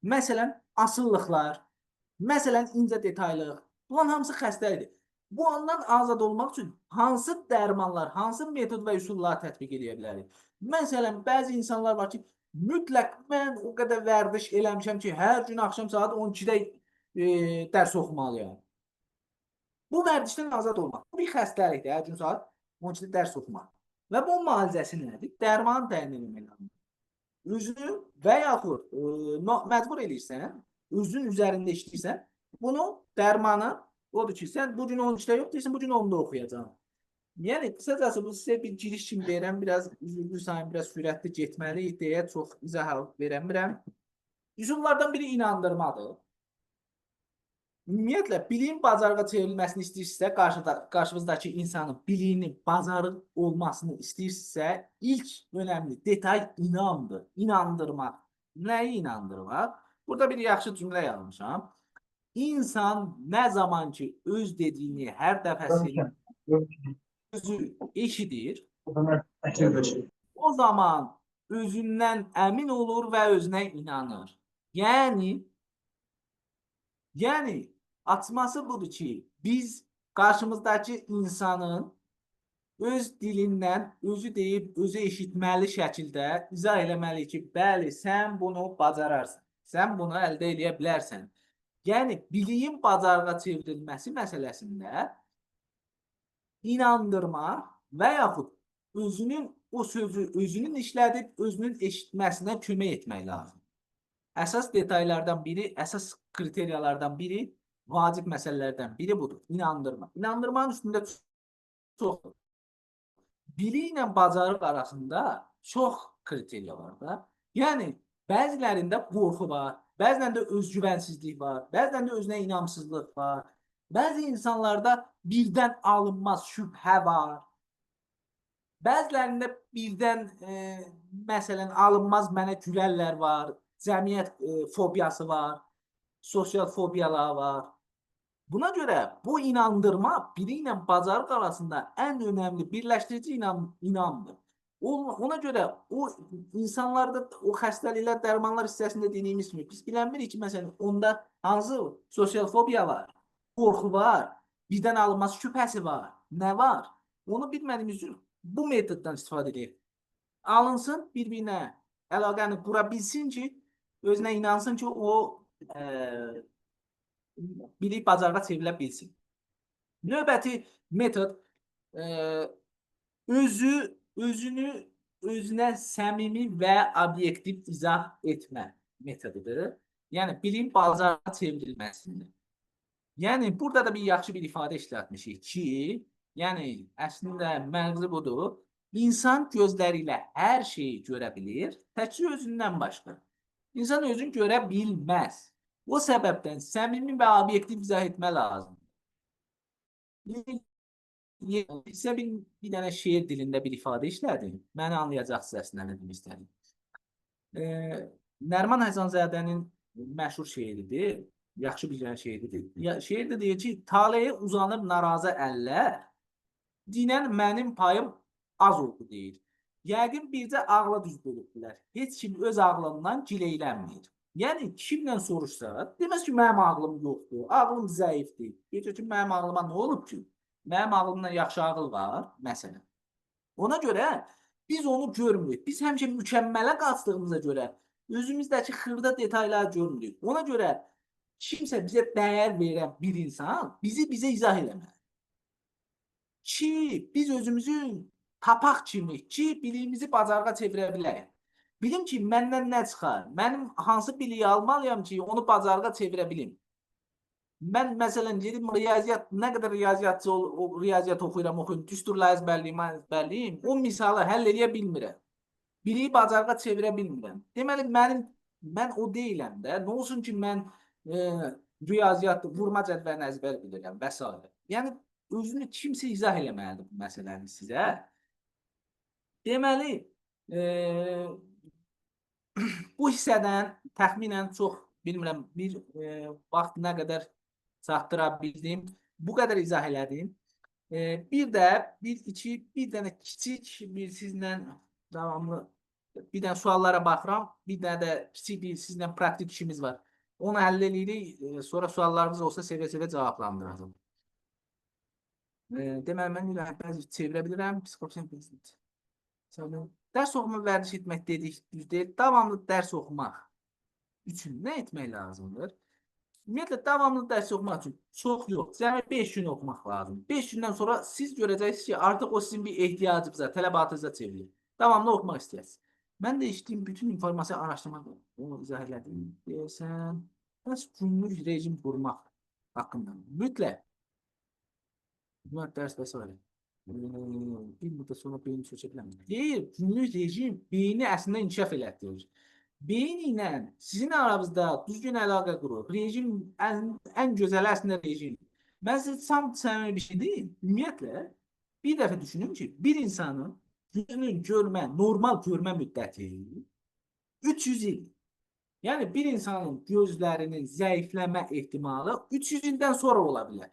məsələn asılılıqlar, məsələn incə detaylıq. Bunların hamısı xəstəlikdir. Bu ondan azad olmaq üçün hansı dərmanlar, hansı metod və üsullar tətbiq edə bilərik? Məsələn, bəzi insanlar var ki, mütləq mən o qədər vərdiş eləmişəm ki, hər gün axşam saat 12-də dərs oxumalıyam. Bu vərdişdən azad olmaq. Bu bir xəstəlikdir, hər gün saat 12-də dərs oxumaq. Və bunun müalicəsi nədir? Dərmanı təyin etmək lazımdır. Özünü və yaxud məcbur eləyirsən, özün üzərində işləyirsən, bunu dərmanı odur ki, sən bu gün 13-də yox deyirsən, bu gün 10-da oxuyacaqsan. Yəni qısacası bu sizə bir giriş kimi deyirəm, biraz üzürlü sayım, biraz sürətli getməliyik deyə çox izah verəmirəm. Üsullardan biri inandırmadır. Ümumiyyətlə biliyin bacarığa çevrilməsini istəyirsinizsə, qarşınızdakı insanın biliyinin bacarıq olmasını istəyirsinizsə, ilk önəmli detay inamdır. İnandırmaq. Nəyi inandırmaq? Burada bir yaxşı cümlə yazmışam. İnsan nə zaman ki öz dediyini hər dəfəsində özü eşidir, o zaman özündən əmin olur və özünə inanır. Yəni açması budur ki, biz qarşımızdakı insanın öz dilindən özü deyib, özü eşitməli şəkildə izah eləməliyik ki, bəli, sən bunu bacararsan, sən bunu əldə eləyə bilərsən. Yəni biliyin bacarığa çevrilməsi məsələsində inandırma və yaxud özünün o sözü özünün işlədib, özünün eşitməsinə kömək etmək lazım. Əsas detaylardan biri, əsas kriteriyalardan biri, vacib məsələlərdən biri budur. İnandırma. İnandırmanın üstündə çox bilik ilə bacarıq arasında çox kriteriya var da. Yəni bəzilərində qorxu var, bəzilərində özgüvənsizlik var, bəzilərində özünə inamsızlıq var. Bəzi insanlarda birdən alınmaz şübhə var. Bəzilərində birdən məsələn alınmaz mənə gülərlər var, cəmiyyət fobiyası var, sosial fobiyalar var. Buna görə bu inandırma bilik ilə bacarıq arasında ən önəmli birləşdirici inamdır. Ona görə o insanlarda o xəstəliklər, dərmanlar hissəsində dediyimiz kimi biz bilənmirik ki, məsələn, onda hansı sosial fobiya var, qorxu var, birdən alınması şübhəsi var, nə var? Onu bilmədiyimiz üçün bu metoddan istifadə edək. Alınsın, bir-birinə əlaqəni qura bilsin ki, özünə inansın ki, o bilik bacarığa çevrilə bilsin. Növbəti metod özünü özünə səmimi və obyektiv izah etmə metodudur. Yəni biliyin bacarığa çevrilməsində. Yəni burada da bir yaxşı bir ifadə işlətmişik ki, yəni əslində məğzi budur. İnsan gözləri ilə hər şeyi görə bilir, təkcə özündən başqa. İnsan özünü görə bilməz. O səbəbdən səmimi və obyektiv izah etmə lazımdır. Sizə bir dənə şeir dilində bir ifadə işlədim. Məni anlayacaqsınız əslində nə demək istədim. Nəriman Həsənzadənin məşhur şeiridir. Yaxşı bilən şeiridir. Ya, şeirdə deyir ki, taleyə uzanıb narazı əllər, dinən mənim payım az oldu deyir. Yəqin bircə ağla düz bölübdülər. Heç kim öz ağlından gileylənmir. Yəni kimlə soruşsa, deməz ki, mənim ağlım yoxdur, ağlım zəifdir. Deyir ki, mənim ağlıma nə olub ki? Mənim ağlımdan yaxşı ağıl var, məsələn. Ona görə biz onu görmürük. Biz həmişə mükəmmələ qaçdığımıza görə özümüzdəki xırda detayları görmürük. Ona görə kimsə bizə dəyər verən bir insan bizi bizə izah eləməli. Ki, biz özümüzü tapaq kimi, ki, biliyimizi bacarığa çevirə bilək. Bilim ki, məndən nə çıxar? Mənim hansı biliyi almalıyam ki, onu bacarığa çevirə bilim? Mən məsələn gedim riyaziyyat, nə qədər riyaziyyatçı ol, o riyaziyyat oxuyuram, oxuyum, düsturla əzbərliyim, əzbərliyim, o misalı həll eləyə bilmirəm. Biliyi bacarığa çevirə bilmirəm. Deməli mən o deyiləm də. Nə olsun ki, mən riyaziyyat vurma cədvəlini əzbər bilirəm və s. Yəni özünü kimsə izah eləməlidir bu məsələni sizə. Deməli, bu hissədən təxminən çox bilmirəm bir vaxt nə qədər çatdıra bildim. Bu qədər izah elədim. Bir də bir iki bir dənə kiçik bir sizlə davamlı bir dənə suallara baxıram. Bir dənə də kiçik bir sizlə praktik işimiz var. Onu həll eləyirik. Sonra suallarınız olsa sevə-sevə cavablandıracağam. Deməli mən ilə bəzi çevirə bilirəm. Psixopsiyoloji. Dərs oxuma, vərdiş etmək dedik, düz deyil. Davamlı dərs oxumaq üçün nə etmək lazımdır? Ümumiyyətlə, davamlı dərs oxumaq üçün çox yox, cəmi 5 gün oxumaq lazımdır. 5 gündən sonra siz görəcəksiniz ki, artıq o sizin bir ehtiyacınıza, tələbatınıza çevrilir. Davamlı oxumaq istəyirsiniz. Mən də işləyim bütün informasiya araşdırma, onu izah elədim. Deyəsən, bəs günlük rejim qurmaq haqqında. Mütləq. Bunlar dərs və s. Bir müddət sonra beyni çökə bilərmi? Deyir, günlük rejim beyni əslində inkişaf elətdirir. Beyin ilə sizin aranızda düzgün əlaqə qurur. Rejim ən gözəli əslində rejim. Mən sizə tam səmimi bir şey deyim. Ümumiyyətlə, bir dəfə düşünün ki, bir insanın gözünün görmə, normal görmə müddəti 300 il. Yəni bir insanın gözlərinin zəifləmə ehtimalı 300 ildən sonra ola bilər.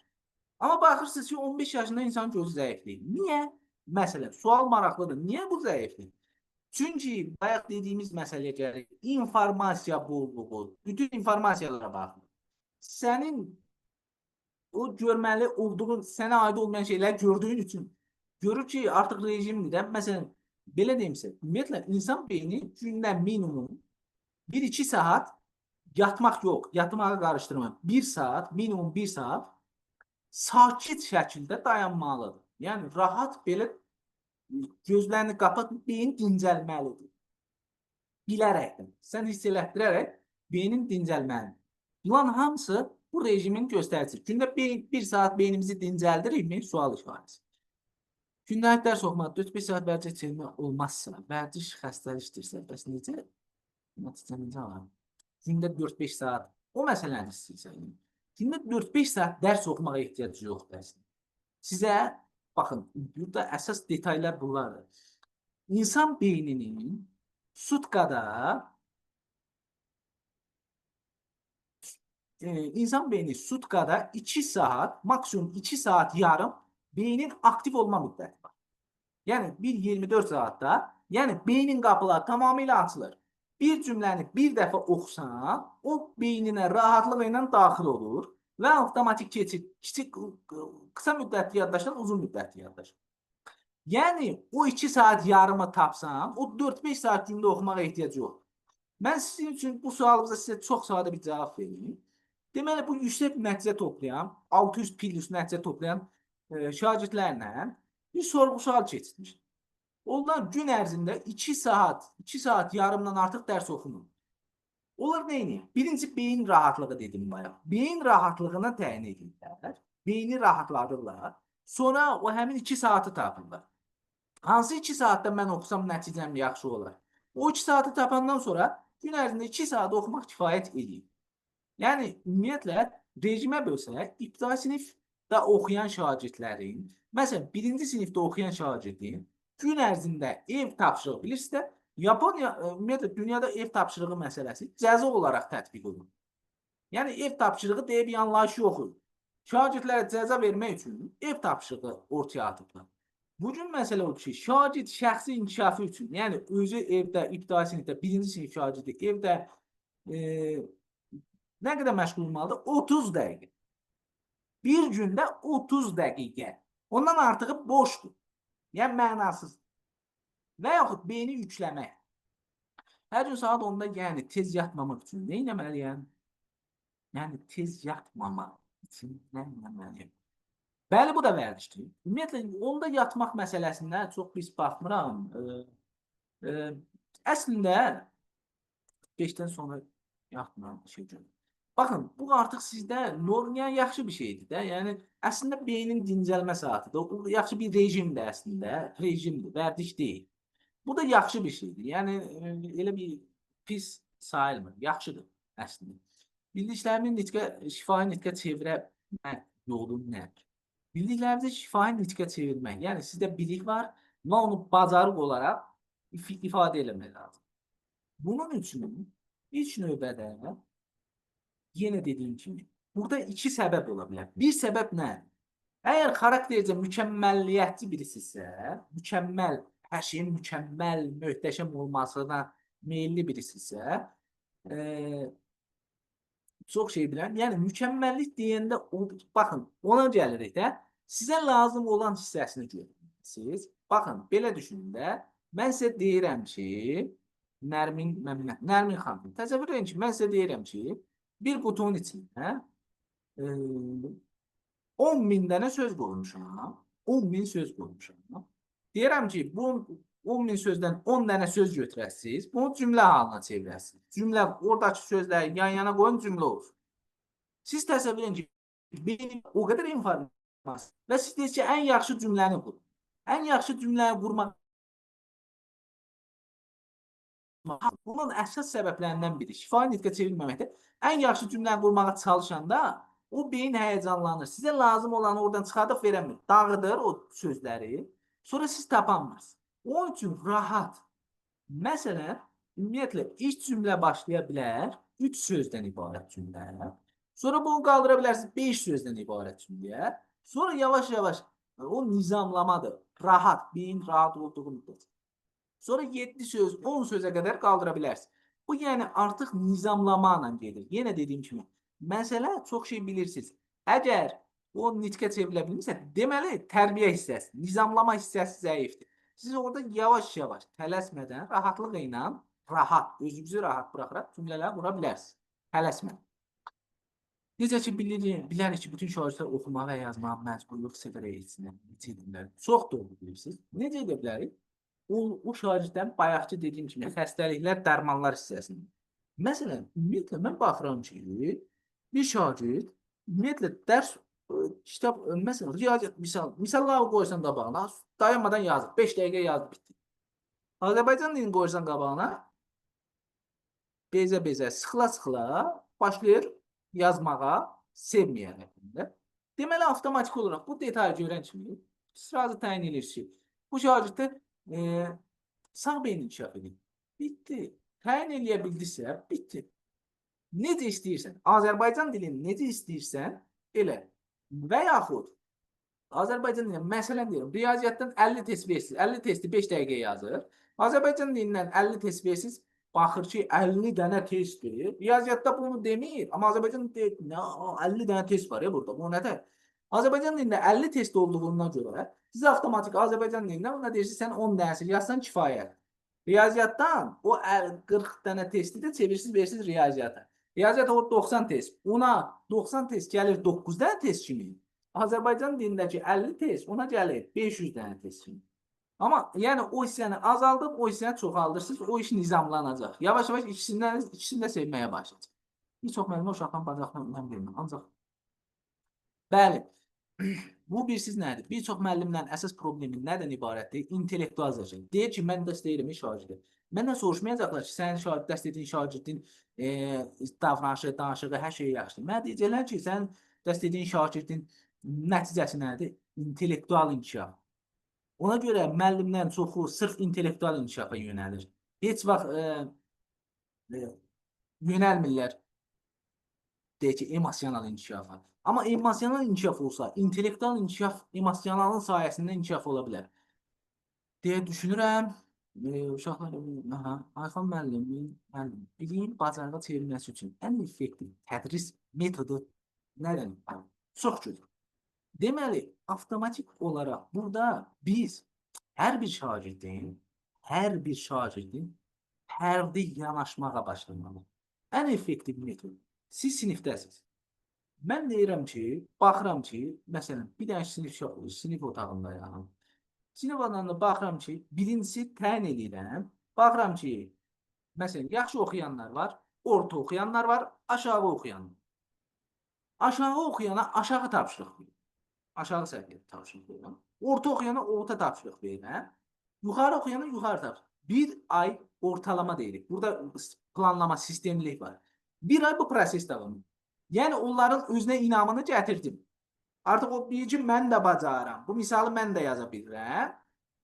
Amma baxırsınız ki, 15 yaşında insan gözü zəifləyir. Niyə? Məsələn, sual maraqlıdır. Niyə bu zəifləyir? Çünki bayaq dediyimiz məsələyə gəlir. İnformasiya bolluğu, bütün informasiyalara baxılır. Sənin o görməli olduğun, sənə aid olmayan şeylər gördüyün üçün görür ki, artıq rejimdir də. Məsələn, belə deyim sizə, ümumiyyətlə, insan beyni gündə minimum 1-2 saat yatmaq yox, yatmağı qarışdırma. 1 saat, minimum 1 saat sakit şəkildə dayanmalıdır. Yəni, rahat belə gözlərini qapat, beyin dincəlməlidir. Bilərəkdən, sən hiss elətdirərək beynin dincəlməlidir. Bunların hamısı bu rejimin göstəricisi. Gündə bir saat beynimizi dincəldirikmi? Sual işarəsi. Gündəlik dərs oxumaq, 4-5 saat vərdiş çevirmək olmazsa, vərdiş xəstəlikdirsə, bəs necə? Nəticə necə alar? Gündə 4-5 saat, o məsələni istəyirsən. Gündə 4-5 saat dərs oxumağa ehtiyac yoxdur əslində. Sizə, baxın, burada əsas detaylar bunlardır. İnsan beyninin sutkada İnsan beyni sutkada 2 saat, maksimum 2 saat yarım beynin aktiv olma müddəti var. Yəni bir 24 saatda, yəni beynin qapıları tamamilə açılır. Bir cümləni bir dəfə oxusan, o beyninə rahatlıq ilə daxil olur və avtomatik keçir kiçik qısa müddətli yaddaşdan uzun müddətli yaddaşa. Yəni o 2 saat yarımı tapsan, o 4-5 saat cümlə oxumağa ehtiyac yoxdur. Mən sizin üçün bu sualınıza sizə çox sadə bir cavab verim. Deməli, bu yüksək nəticə toplayan, 600 plus nəticə toplayan şagirdlərlə bir sorğu-sual keçirmiş. Onlar gün ərzində 2 saat, 2 saat yarımdan artıq dərs oxumur. Onlar nə edir? Birinci beyin rahatlığı dedim bayaq. Beyin rahatlığına təyin edirlər. Beyni rahatladırlar. Sonra o həmin 2 saatı tapırlar. Hansı 2 saatda mən oxusam nəticəm yaxşı olar? O 2 saatı tapandan sonra gün ərzində 2 saat oxumaq kifayət edir. Yəni ümumiyyətlə rejimə bölsək, ibtidai sinifdə oxuyan şagirdlərin, məsələn, birinci sinifdə oxuyan şagirdin gün ərzində ev tapşırığı bilirsiniz də, Yaponiya ümumiyyətlə dünyada ev tapşırığı məsələsi cəza olaraq tətbiq olunur. Yəni ev tapşırığı deyə bir anlayış yox idi. Şagirdlərə cəza vermək üçün ev tapşırığı ortaya atıblar. Bugün məsələ odur ki, şagird şəxsi inkişafı üçün, yəni özü evdə ibtidai sinifdə birinci sinif şagirdi evdə nə qədər məşğul olmalıdır? 30 dəqiqə. Bir gündə 30 dəqiqə. Ondan artığı boşdur. Yəni mənasız. Və yaxud beyni yükləmək. Hər gün saat 10-da, yəni tez yatmamaq üçün nə etməliyəm? Yəni tez yatmamaq üçün nə etməliyəm? Bəli, bu da vərdişdir. Ümumiyyətlə 10-da yatmaq məsələsində çox pis baxmıram. Əslində 5-dən sonra yatmıram şey üçün. Baxın, bu artıq sizdə norm, yəni yaxşı bir şeydir də. Yəni əslində beynin dincəlmə saatıdır. O yaxşı bir rejimdir əslində. Rejimdir, vərdiş deyil. Bu da yaxşı bir şeydir. Yəni elə bir pis sayılmır. Yaxşıdır əslində. Bildiklərimi nitqə, şifahi nitqə çevirmək yolu nədir? Bildiklərimizi şifahi nitqə çevirmək. Yəni sizdə bilik var və onu bacarıq olaraq ifadə eləmək lazım. Bunun üçün ilk növbədə yenə dediyim kimi burada iki səbəb ola bilər. Bir səbəb nə? Əgər xaraktercə mükəmməliyyətçi birisinizsə, mükəmməl, hər şeyin mükəmməl, möhtəşəm olmasına meyilli birisinizsə, çox şey bilən, yəni mükəmməllik deyəndə o, baxın, ona gəlirik də, sizə lazım olan hissəsini görürsünüz. Baxın, belə düşünün də, mən sizə deyirəm ki, Nərmin Məmməd, Nərmin xanım, təsəvvür edin ki, mən sizə deyirəm ki, bir qutunun içində 10 min dənə söz qoymuşam. 10 min söz qoymuşam. Deyirəm ki, bu 10 min sözdən 10 dənə söz götürəsiniz, bunu cümlə halına çevirəsiniz. Cümlə, oradakı sözləri yan-yana qoyun, cümlə olsun. Siz təsəvvür edin ki, beynin o qədər informasiya və siz deyirsiniz ki, ən yaxşı cümləni qurun. Ən yaxşı cümləni qurmaq bunun əsas səbəblərindən biri şifahi nitqə çevirməməkdir. Ən yaxşı cümləni qurmağa çalışanda o beyin həyəcanlanır. Sizə lazım olanı oradan çıxardıb verəmir. Dağıdır o sözləri. Sonra siz tapanmırsınız. Onun üçün rahat. Məsələn, ümumiyyətlə ilk cümlə başlaya bilər 3 sözdən ibarət cümlə. Sonra bunu qaldıra bilərsiniz 5 sözdən ibarət cümləyə. Sonra yavaş-yavaş o nizamlamadır. Rahat, beyin rahat olduğu müddətcə. Sonra 7 söz, 10 sözə qədər qaldıra bilərsiniz. Bu yəni artıq nizamlama ilə gedir. Yenə dediyim kimi, məsələ çox şey bilirsiniz. Əgər o nitqə çevrilə bilmirsə, deməli tərbiyə hissəsi, nizamlama hissəsi zəifdir. Siz orada yavaş-yavaş, tələsmədən, rahatlıq ilə, rahat, özünüzü rahat buraxaraq cümlələr qura bilərsiniz. Tələsmədən. Necə ki, bilərik ki, bütün şagirdlər oxumağı və yazmağı məcburluq hiss edərək etsinlər, necə edirlər? Çox doğru bilirsiniz. Necə edə bilərik? O şagirdlərin bayaqki dediyim kimi xəstəliklər, dərmanlar hissəsində. Məsələn, ümumiyyətlə mən baxıram ki, bir şagird ümumiyyətlə dərs kitab, məsələn, riyaziyyat misalları qoysan qabağına, dayanmadan yazır. 5 dəqiqə yazdı, bitdi. Azərbaycan dilini qoysan qabağına, bezə-bezə, sıxıla-sıxıla başlayır yazmağa sevməyərək. Deməli, avtomatik olaraq bu detayı görən kimi sırası təyin edir ki, bu şagirddə sağ beyin inkişaf edir. Bitdi. Təyin eləyə bildisə, bitdi. Necə istəyirsən, Azərbaycan dilini necə istəyirsən, elə. Və yaxud Azərbaycan dilində, məsələn deyirəm, riyaziyyatdan 50 test versiniz, 50 testi 5 dəqiqə yazır. Azərbaycan dilindən 50 test versiniz, baxır ki, 50 dənə testdir. Riyaziyyatda bunu demir, amma Azərbaycan deyir, nə, 50 dənə test var ya burada, bu nədir? Azərbaycan dilində 50 test olduğuna görə siz avtomatik Azərbaycan dilindən ona deyirsiniz, sən 10 dənəsi yazsan kifayət. Riyaziyyatdan o 40 dənə testi də çevirsiniz, verirsiniz riyaziyyata. Riyaziyyat o 90 test. Ona 90 test gəlir 9 dənə test kimi. Azərbaycan dilindəki 50 test ona gəlir 500 dənə test kimi. Amma yəni o hissəni azaldıb, o hissəni çoxaldırsınız, o iş nizamlanacaq. Yavaş-yavaş ikisini də sevməyə başlayacaq. Bir çox müəllimə uşaqların bacaqına önəm vermir. Ancaq bəli, bu bilirsiniz nədir? Bir çox müəllimlərin əsas problemi nədən ibarətdir? İntellektual zəka. Deyir ki, mən dərs deyirəm şagirdə. Məndən soruşmayacaqlar ki, sənin dərs dediyin şagirdin davranışı, danışığı, hər şeyi yaxşıdır. Mənə deyəcəklər ki, sənin dərs dediyin şagirdin nəticəsi nədir? İntellektual inkişaf. Ona görə müəllimlərin çoxu sırf intellektual inkişafa yönəlir. Heç vaxt yönəlmirlər deyək ki, emosional inkişafa. Amma emosional inkişaf olsa, intellektual inkişaf emosionalın sayəsində inkişaf ola bilər deyə düşünürəm. Uşaqlar, aha, Ayxan müəllimin, müəllim, biliyin bacarığa çevrilməsi üçün ən effektiv tədris metodu nədən ibarət? Çox gözəl. Deməli, avtomatik olaraq burada biz hər bir şagirdin fərdi yanaşmağa başlamalı. Ən effektiv metod. Siz sinifdəsiniz. Mən deyirəm ki, baxıram ki, məsələn, bir dənə sinif otağındayam. Sinif otağında baxıram ki, birincisi təyin edirəm. Baxıram ki, məsələn, yaxşı oxuyanlar var, orta oxuyanlar var, aşağı oxuyanlar. Aşağı oxuyana aşağı tapşırıq verirəm. Aşağı səviyyədə tapşırıq verirəm. Orta oxuyana orta tapşırıq verirəm. Yuxarı oxuyana yuxarı tapşırıq. Bir ay ortalama deyirik. Burada planlama, sistemlilik var. Bir ay bu proses davam edir. Yəni onların özünə inamını gətirdim. Artıq o deyir ki, mən də bacarıram. Bu misalı mən də yaza bilirəm.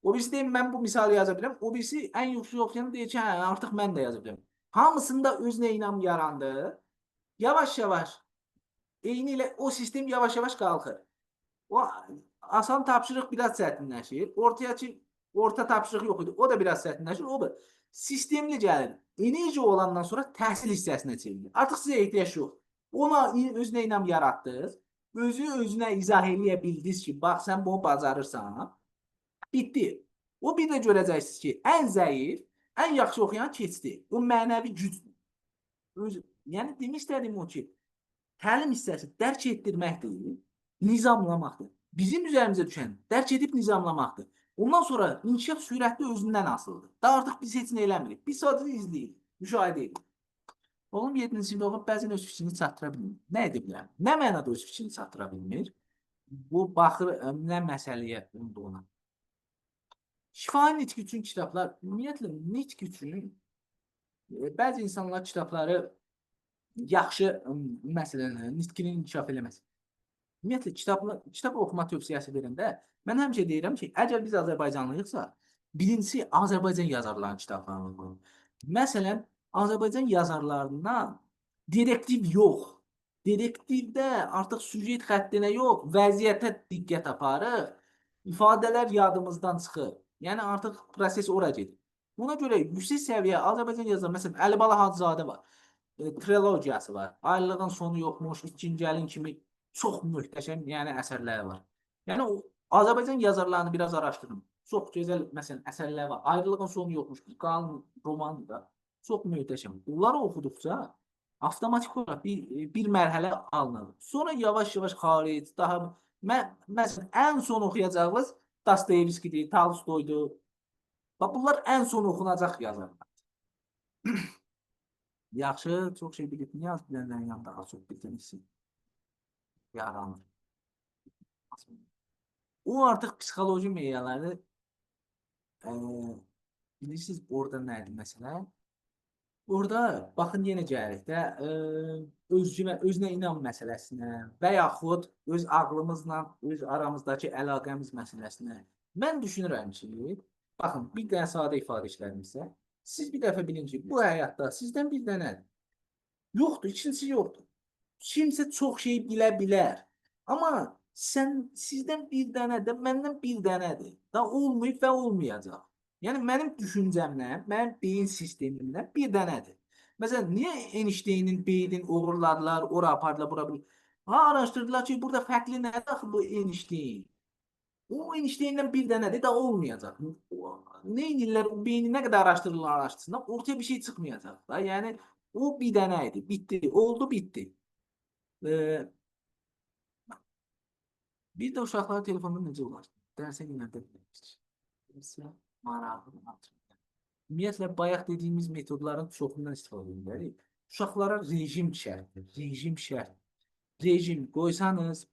O birisi deyir, mən bu misalı yaza bilirəm. O birisi ən yüksək oxuyan deyir ki, hə, artıq mən də yaza bilirəm. Hamısında özünə inam yarandı. Yavaş-yavaş, eyni ilə o sistem yavaş-yavaş qalxır. O asan tapşırıq biraz çətinləşir. Ortaya ki, orta tapşırıq yox idi. O da biraz çətinləşir. O da sistemli gəlir. Enerji olandan sonra təhsil hissəsinə çevrilir. Artıq sizə ehtiyac yox. Ona özünə inam yaratdınız. Özü özünə izah eləyə bildiniz ki, bax sən bunu bacarırsan. Bitdi. O bir də görəcəksiniz ki, ən zəif, ən yaxşı oxuyan keçdi. O mənəvi gücdür. Yəni demək istədiyim o ki, təlim hissəsi dərk etdirmək deyil, nizamlamaqdır. Bizim üzərimizə düşən dərk edib nizamlamaqdır. Ondan sonra inkişaf sürətli özündən asılıdır. Daha artıq biz heç nə eləmirik. Biz sadəcə izləyirik, müşahidə edirik. Oğlum 7-ci sinifdə oxuyub bəzən öz fikrini çatdıra bilmir. Nə edə bilər? Nə mənada öz fikrini çatdıra bilmir? Bu baxır nə məsələyə olduğuna. Şifahi nitq üçün kitablar, ümumiyyətlə nitq üçün bəzi insanlar kitabları yaxşı, məsələn, nitqinin inkişaf eləməsi. Ümumiyyətlə kitab oxuma tövsiyəsi verəndə mən həmişə deyirəm ki, əgər biz Azərbaycanlıyıqsa, birincisi Azərbaycan yazarlarının kitablarını oxuyun. Məsələn, Azərbaycan yazarlarından detektiv yox. Detektivdə artıq süjet xəttinə yox, vəziyyətə diqqət aparır. İfadələr yadımızdan çıxır. Yəni artıq proses ora gedir. Buna görə yüksək səviyyə Azərbaycan yazarı, məsələn, Əlibala Hacızadə var. Trilogiyası var. Ayrılığın sonu yoxmuş, İkinci Gəlin kimi çox möhtəşəm, yəni əsərləri var. Yəni o Azərbaycan yazarlarını biraz araşdırın. Çox gözəl məsələn əsərlər var. Ayrılığın sonu yoxmuş, bir qalın romandır da. Çox möhtəşəm. Bunları oxuduqca avtomatik olaraq bir mərhələ alınır. Sonra yavaş-yavaş xaric, daha məsələn ən son oxuyacağınız Dostoyevskidir, Tolstoydur. Bax bunlar ən son oxunacaq yazarlar. Yaxşı, çox şey bilib. Niyə az bilənlərin yanında az çox bilən hissi yaranır? O artıq psixoloji meyarları bilirsiniz orada nədir məsələ? Orada baxın yenə gəlirik də özgüvən, özünə inam məsələsinə və yaxud öz ağlımızla öz aramızdakı əlaqəmiz məsələsinə. Mən düşünürəm ki, baxın bir dənə sadə ifadə işlərimizsə, siz bir dəfə bilin ki, bu həyatda sizdən bir dənədir. Yoxdur, ikincisi yoxdur. Kimsə çox şey bilə bilər. Amma sizdən bir dənə də, məndən bir dənədir. Da olmayıb və olmayacaq. Yəni mənim düşüncəmlə, mənim beyin sistemimlə bir dənədir. Məsələn, niyə Einsteinin beynini oğurladılar, ora apardılar, bura bir. Ha, araşdırdılar ki, burada fərqli nədir axı bu Einstein? O Einstein'dən bir dənədir, də olmayacaq. Nə edirlər, o beyni nə qədər araşdırırlar, araşdırsınlar, ortaya bir şey çıxmayacaq da. Yəni o bir dənə idi, bitdi, oldu, bitdi. Bir də uşaqlara telefonda necə olar? Dərsə yönəldə bilərik. Dərsə marağını artırır. Ümumiyyətlə, bayaq dediyimiz metodların çoxundan istifadə edirik. Uşaqlara rejim şərtdir, rejim şərt. Rejim qoysanız,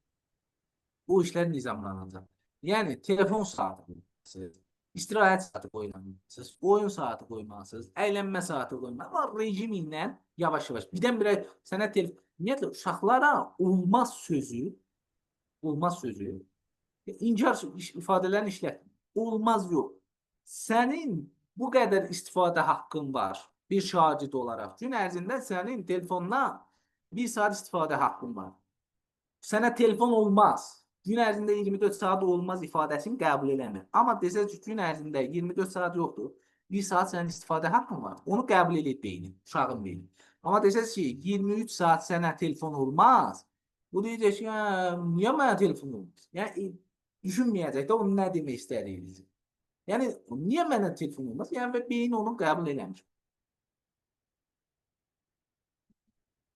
bu işlər nizamlanacaq. Yəni, telefon saatı qoymalısınız, istirahət saatı qoymalısınız, oyun saatı qoymalısınız, əylənmə saatı qoymalısınız. Amma rejim ilə yavaş-yavaş. Birdən-birə sənə telefon... Ümumiyyətlə, uşaqlara olmaz sözü, olmaz sözü, inkar ifadələrini işlətmir. Olmaz yox. Sənin bu qədər istifadə haqqın var bir şagird olaraq. Gün ərzində sənin telefondan bir saat istifadə haqqın var. Sənə telefon olmaz. Gün ərzində 24 saat olmaz ifadəsini qəbul eləmir. Amma desək ki, gün ərzində 24 saat yoxdur, bir saat sənin istifadə haqqın var. Onu qəbul eləyir beyni, uşağın beyni. Amma desək ki, 23 saat sənə telefon olmaz, bu deyəcək ki, niyə mənə telefon olmaz? Yəni, düşünməyəcək də onun nə demək istədiyinizi. Yəni, niyə mənə telefon olmaz? Yəni, və beyin onu qəbul eləmir.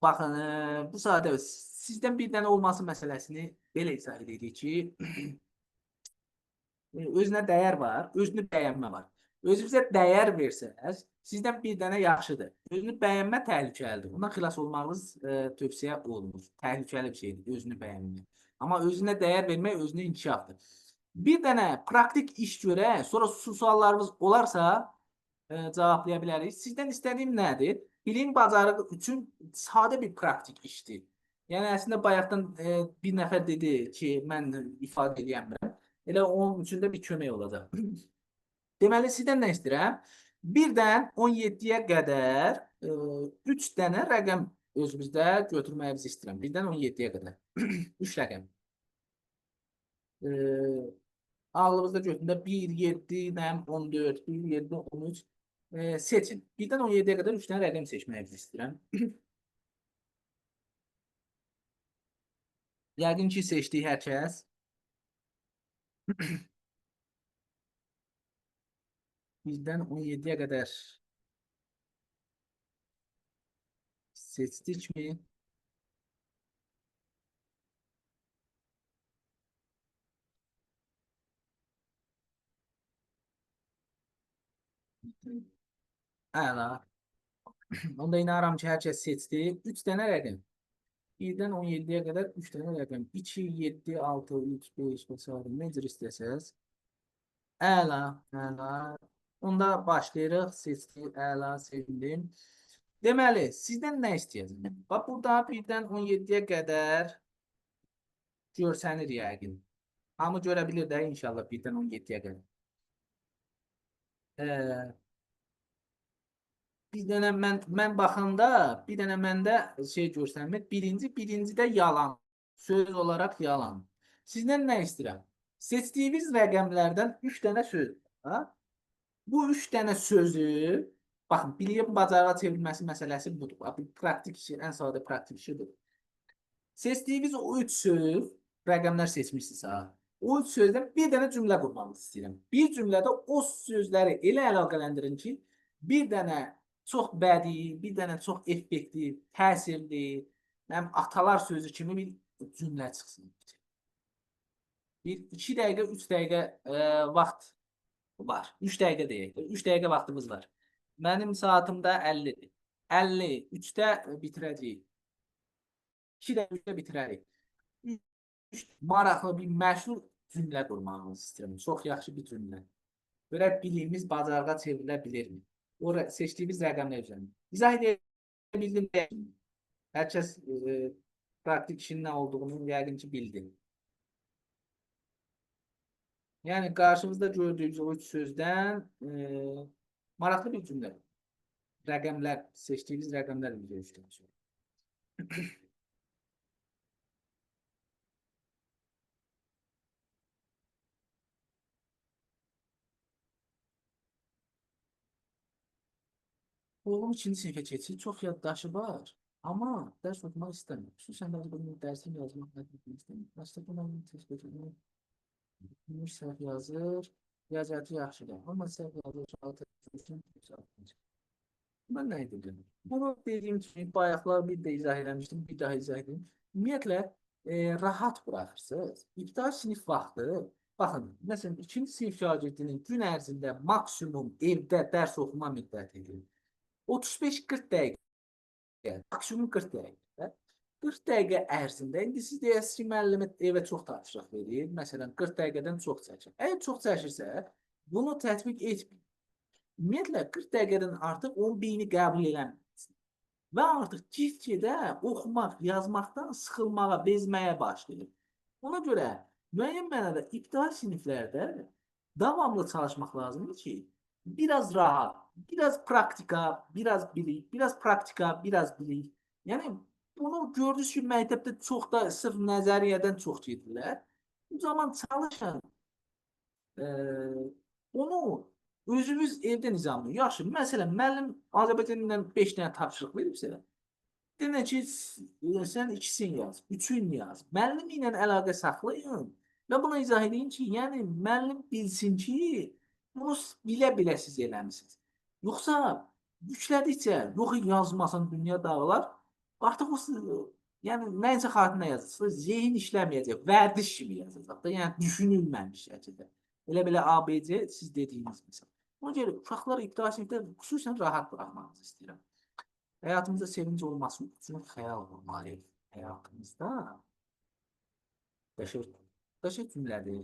Baxın, bu sadə sizdən bir dənə olması məsələsini belə izah edirik ki, özünə dəyər var, özünü bəyənmə var. Özünüzə dəyər versəniz, sizdən bir dənə yaxşıdır. Özünü bəyənmə təhlükəlidir. Bundan xilas olmağınız tövsiyə olunur. Təhlükəli bir şeydir, özünü bəyənmək. Amma özünə dəyər vermək özünü inkişafdır. Bir dənə praktik iş görək, sonra suallarınız olarsa cevablaya bilərik. Sizdən istədiyim nədir? Bilim bacarığı üçün sadə bir praktik işdir. Yəni əslində bayaqdan bir nəfər dedi ki, mən ifadə eləyəmirəm. Elə onun üçün də bir kömək olacaq. Deməli, sizdən nə istəyirəm? 1-dən 17-yə qədər 3 dənə rəqəm özümüzdə götürməyimizi istəyirəm. 1-dən 17-yə qədər. 3 rəqəm. Ağlımızda götüründə 1, 7, 14, 1, 7, 13 seçin. 1-dən 17-yə qədər 3 dənə rəqəm seçməyimizi istəyirəm. Yəqin ki, seçdik hər kəs. 1-dən 17-yə qədər seçdikmi? Əla. Onda inanıram ki, hər kəs seçdi. 3 dənə rəqəm. 1-dən 17-yə qədər 3 dənə rəqəm. 2, 7, 6, 3, 5 və s. Necə istəsəz. Əla, əla. Onda başlayırıq. Seçdi, əla, sevindim. Deməli, sizdən nə istəyəcəm? Bax, burada 1-dən 17-yə qədər görsənir yəqin. Hamı görə bilir də inşallah 1-dən 17-yə qədər. Bir dənə mən baxanda, bir dənə məndə şey görsənmir. Birincidə yalan. Söz olaraq yalan. Sizdən nə istəyirəm? Seçdiyiniz rəqəmlərdən 3 dənə söz. Ha? Bu 3 dənə sözü, baxın, biliyin bacarığa çevrilməsi məsələsi budur. Bir praktik işi, ən sadə praktik işidir. Seçdiyiniz o 3 söz, rəqəmlər seçmişsiniz ha. O 3 sözdən bir dənə cümlə qurmanızı istəyirəm. Bir cümlədə o sözləri elə əlaqələndirin ki, bir dənə çox bədii, bir dənə çox effektiv, təsirli, həm atalar sözü kimi bir cümlə çıxsın. Bir 2 dəqiqə, 3 dəqiqə vaxt var. 3 dəqiqə deyək. 3 dəqiqə vaxtımız var. Mənim saatımda 50-dir. 50, 3-də bitirəcəyik. 2 dəqiqə bitirərik. 3 maraqlı bir məşhur cümlə qurmağınızı istəyirəm. Çox yaxşı bir cümlə. Görək biliyimiz bacarığa çevrilə bilirmi? O seçdiyimiz rəqəmlər üzərində. İzah edə bildim. Hər kəs praktik işin nə olduğunu yəqin ki bildi. Yəni qarşımızda gördüyümüz o üç sözdən maraqlı bir cümlə. Rəqəmlər, seçdiyimiz rəqəmlər üzrə üç dənə söz. Oğlum ikinci sinifə keçir, çox yaddaşı var. Amma dərs oxumaq istəmir. Xüsusən də bunun dərsini yazmaq istəmir. Başda buna test etmək səhv yazır. Riyaziyyatı yaxşıdır. Amma səhv yazır, uşağı test üçün. Mən nə edirdim? Bunu dediyim kimi bayaqlar bir də izah eləmişdim, bir daha izah edeyim. Ümumiyyətlə, rahat buraxırsınız. İbtidai sinif vaxtı, baxın, məsələn, ikinci sinif şagirdinin gün ərzində maksimum evdə dərs oxuma müddətidir. 35-40 dəqiqə, maksimum 40 dəqiqə. 40 dəqiqə ərzində, indi siz deyəsiniz ki, müəllim evə çox tapşırıq verir, məsələn, 40 dəqiqədən çox çəkir. Əgər çox çəkirsə, bunu tətbiq etməyin. Ümumiyyətlə, 40 dəqiqədən artıq onun beyni qəbul eləmir. Və artıq get-gedə oxumaq, yazmaqdan sıxılmağa, bezməyə başlayır. Ona görə müəyyən mənada ibtidai siniflərdə davamlı çalışmaq lazımdır ki, biraz rahat, biraz praktika, biraz bilik, biraz praktika, biraz bilik. Yəni bunu gördünüz ki, məktəbdə çox da sırf nəzəriyyədən çox gedirlər. Bu zaman çalışın. Onu özünüz evdə nizamlayın. Yaxşı, məsələn, müəllim Azərbaycan dilindən 5 dənə tapşırıq veribsə, denə ki, sən ikisini yaz, üçünü yaz. Müəllim ilə əlaqə saxlayın və buna izah edin ki, yəni müəllim bilsin ki, bunu bilə-bilə siz eləmisiniz. Yoxsa yüklədikcə, yox yazmasan dünya dağılar, artıq o, yəni nəyinsə xatirinə yazırsınız, zehin işləməyəcək, vərdiş kimi yazacaq da, yəni düşünülməmiş şəkildə. Elə belə ABC siz dediyiniz məsəl. Ona görə uşaqları ibtidai sinifdə xüsusən rahat buraxmanızı istəyirəm. Həyatımızda sevinc olması üçün xəyal qurmalıyıq. Həyatımızda qəşəng cümlədir.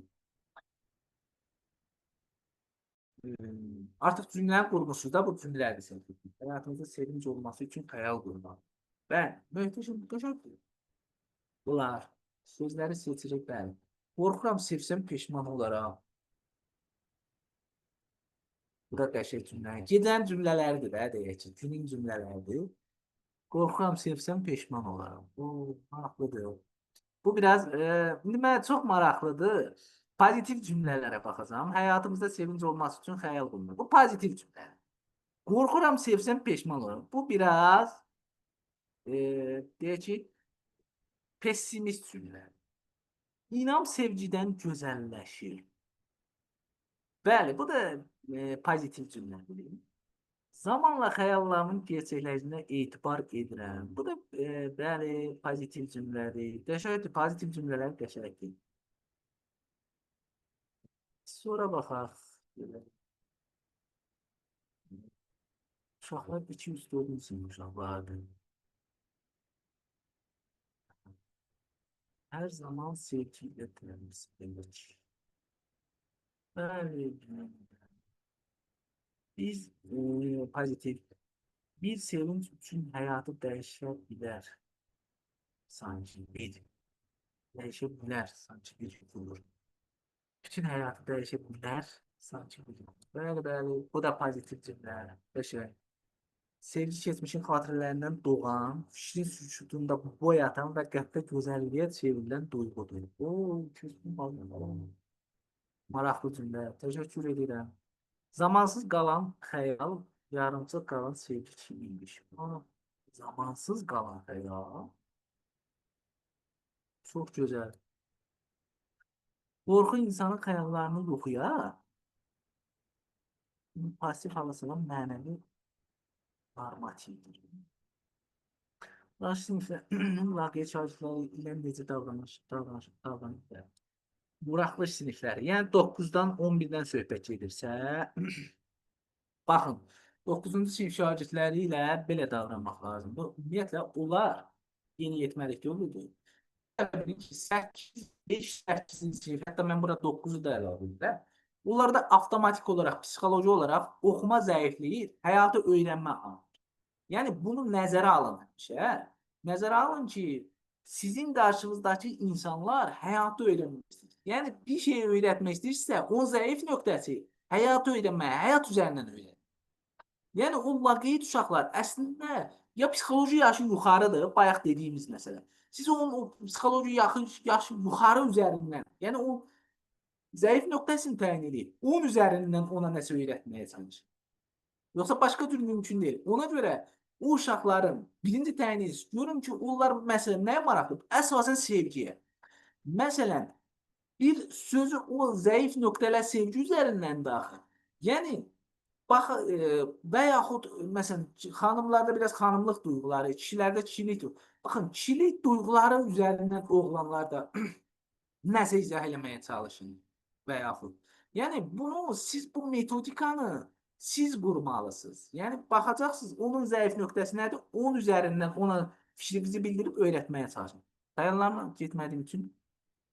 Artıq cümləni qurmuşsunuz da, bu cümlədir sənin. Həyatımızda sevinc olması üçün xəyal qurmalı. Bəli, möhtəşəm, qəşəngdir. Bunlar sözləri seçirik, bəli. Qorxuram, sevsəm peşman olaram. Bu da qəşəng cümlə. Gedən cümlələrdir də, deyək ki, günün cümlələridir. Qorxuram, sevsəm peşman olaram. Bu maraqlıdır. Bu biraz, indi mənə çox maraqlıdır. Pozitiv cümlələrə baxacağam. Həyatımızda sevinc olması üçün xəyal qurmaq. Bu pozitiv cümlədir. Qorxuram, sevsəm peşman olaram. Bu biraz, deyək ki, pessimist cümlədir. İnam sevgidən gözəlləşir. Bəli, bu da pozitiv cümlədir. Zamanla xəyallarımın gerçəkləşdiyinə etibar edirəm. Bu da bəli, pozitiv cümlədir. Qəşəngdir, pozitiv cümlələr qəşəngdir. Sonra baxaq. Uşaqlar 204-cü sinif uşaqlardır. Hər zaman sevgi ilə təmsil. Bəli, bəli. Biz pozitiv bir sevinç üçün həyatı dəyişə bilər. Sanki bir dəyişə bilər, sanki bir olur. Bütün həyatı dəyişə bilər, sanki bir. Bəli, bəli, bu da pozitiv cümlə. Qəşəng. Sevgi keçmişin xatirələrindən doğan, fikrin sükutunda boy atan və qəlbdə gözəlliyə çevrilən duyğudur. O, maraqlı cümlə. Təşəkkür edirəm. Zamansız qalan xəyal, yarımçıq qalan sevgi kimiymiş. Zamansız qalan xəyal. Çox gözəl. Qorxu insanın xəyallarını yuxuya, pasiv hala salan mənəvi normativdir. Baş sinifdə laqeyd şagirdləri ilə necə davranır? Buraxılış sinifləri, yəni 9-dan 11-dən söhbət gedirsə, baxın, 9-cu sinif şagirdləri ilə belə davranmaq lazımdır. Ümumiyyətlə, onlar yeniyetməlikdə olurdu. 8, 5, 8-ci sinif, hətta mən bura 9-u da əlavə edirəm. Onlarda avtomatik olaraq, psixoloji olaraq oxuma zəifliyi, həyatı öyrənmə anıdır. Yəni, bunu nəzərə alın həmişə. Nəzərə alın ki, sizin qarşınızdakı insanlar həyatı öyrənmək istəyir. Yəni, bir şey öyrətmək istəyirsə, o zəif nöqtəsi həyatı öyrənməyə, həyat üzərindən öyrənir. Yəni, o laqeyd uşaqlar əslində Ya psixoloji yaşı yuxarıdır, bayaq dediyimiz məsələ. Siz onun o psixoloji yaşı yuxarı üzərindən, yəni o zəif nöqtəsini təyin edib, onun üzərindən ona nəsə öyrətməyə çalışın. Yoxsa başqa cür mümkün deyil. Ona görə o uşaqların birinci təyin edirsiniz. Görün ki, onlar məsələn nəyə maraqlıdır? Əsasən sevgiyə. Məsələn, bir sözü o zəif nöqtələr sevgi üzərindən daxil. Yəni bax və yaxud məsələn xanımlarda biraz xanımlıq duyğuları, kişilərdə kişilik duyğuları. Baxın, kişilik duyğuları üzərindən oğlanlar da nəsə izah eləməyə çalışın və yaxud. Yəni bunu siz bu metodikanı siz qurmalısınız. Yəni baxacaqsınız onun zəif nöqtəsi nədir? Onun üzərindən ona fikrinizi bildirib öyrətməyə çalışın. Xəyallarıma getmədiyim üçün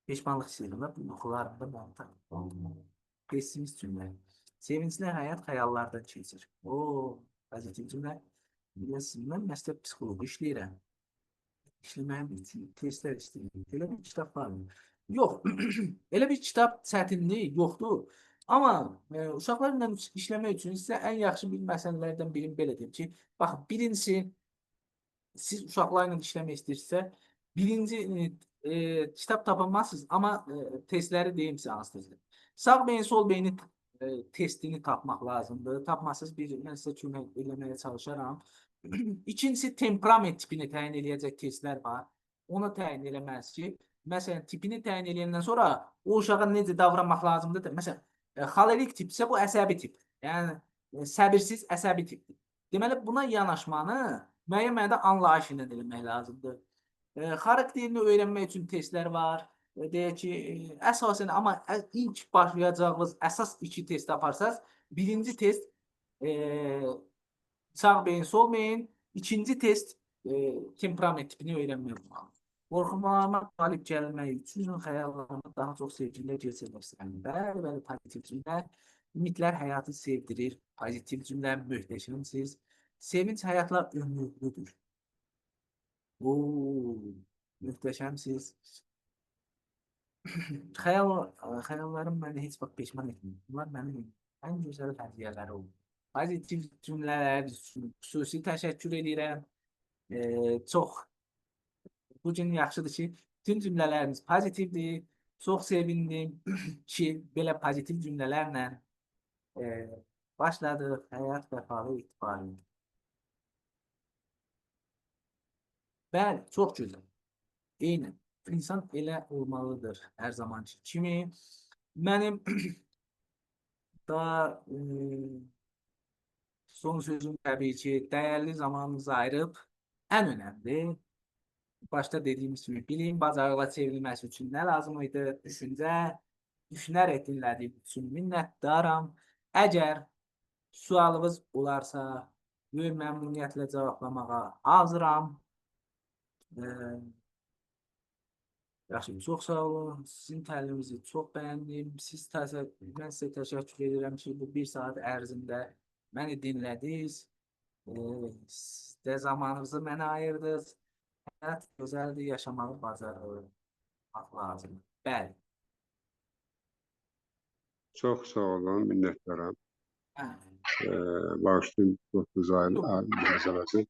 peşmanlıq hiss edirəm və bu yuxularımda mən Pessimist cümlə. Sevincli həyat xəyallardan keçir. O, pozitiv cümlə. Bilirsiniz, mən məktəb psixoloqu işləyirəm. İşləməyim üçün testlər istəyirəm. Elə bir kitab varmı? Yox. Elə bir kitab çətinliyi yoxdur. Amma uşaqlarla işləmək üçün sizə ən yaxşı bir məsələlərdən birini belə deyim ki, baxın, birincisi siz uşaqlarla işləmək istəyirsinizsə, birinci kitab tapamazsınız, amma testləri deyim sizə hansı testlər. Sağ beyin, sol beyni testini tapmaq lazımdır. Tapmasız bir mən sizə kömək eləməyə çalışaram. İkincisi temperament tipini təyin eləyəcək testlər var. Onu təyin eləməlisiniz ki, məsələn tipini təyin eləyəndən sonra o uşağa necə davranmaq lazımdır? Məsələn, xolerik tipsə bu əsəbi tip. Yəni səbirsiz əsəbi tipdir. Deməli buna yanaşmanı müəyyən mənada anlayış ilə eləmək lazımdır. Xarakterini öyrənmək üçün testlər var. Deyək ki, əsasən amma ilk başlayacağınız əsas iki test aparsanız, birinci test sağ beyin, sol beyin, ikinci test temperament tipini öyrənmək olmalıdır. Qorxularıma qalib gəlmək üçün xəyallarımı daha çox sevgilə keçirmək istəyirəm. Bəli, bəli, pozitiv cümlə. Ümidlər həyatı sevdirir. Pozitiv cümlə, möhtəşəmsiz. Sevinç həyatla ömürlüdür. Oo, möhtəşəmsiz. Xəyallarım məni heç vaxt peşman etmir. Bunlar mənim ən gözəl hədiyyələri olur. Pozitiv cümlələr üçün xüsusi təşəkkür edirəm. Çox bu gün yaxşıdır ki, bütün cümlələriniz pozitivdir. Çox sevindim ki, belə pozitiv cümlələrlə e, başladıq. Həyat vəfalı etibarlı. Bəli, çox gözəl. Eynən. İnsan elə olmalıdır hər zamanki kimi. Mənim da son sözüm təbii ki, dəyərli zamanınızı ayırıb ən önəmli başda dediyimiz kimi bilim bacarıqla çevrilməsi üçün nə lazım idi? Düşüncə, düşünərək dinlədiyim üçün minnətdaram. Əgər sualınız olarsa, böyük məmnuniyyətlə cevablamağa hazıram. Yaxşı, çox sağ olun. Sizin təliminizi çox bəyəndim. Mən sizə təşəkkür edirəm ki, bu bir saat ərzində məni dinlədiniz. Siz də zamanınızı mənə ayırdınız. Həyat gözəldir, yaşamağı bacarmaq lazımdır. Bəli. Çox sağ olun, minnətdaram. Hə. Bağışlayın, mühazirəsi.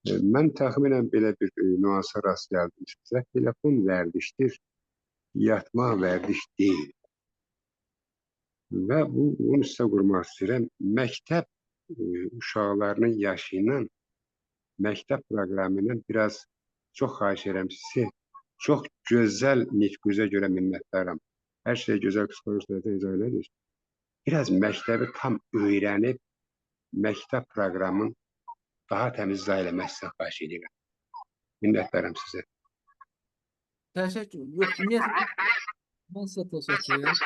Mən təxminən belə bir nüansa rast gəldim sizə. Telefon vərdişdir, yatmaq vərdiş deyil. Və bunu sizə qurmaq istəyirəm. Məktəb uşaqlarının yaşı ilə məktəb proqramı ilə biraz çox xahiş edirəm sizi. Çox gözəl nitqünüzə görə minnətdaram. Hər şeyi gözəl psixoloji surətdə izah edirsiniz. Biraz məktəbi tam öyrənib məktəb proqramını daha təmiz izah eləmək sizə xahiş edirəm. Minnətdaram sizə. Təşəkkür. Yox, ümumiyyətlə mən sizə təşəkkür edirəm.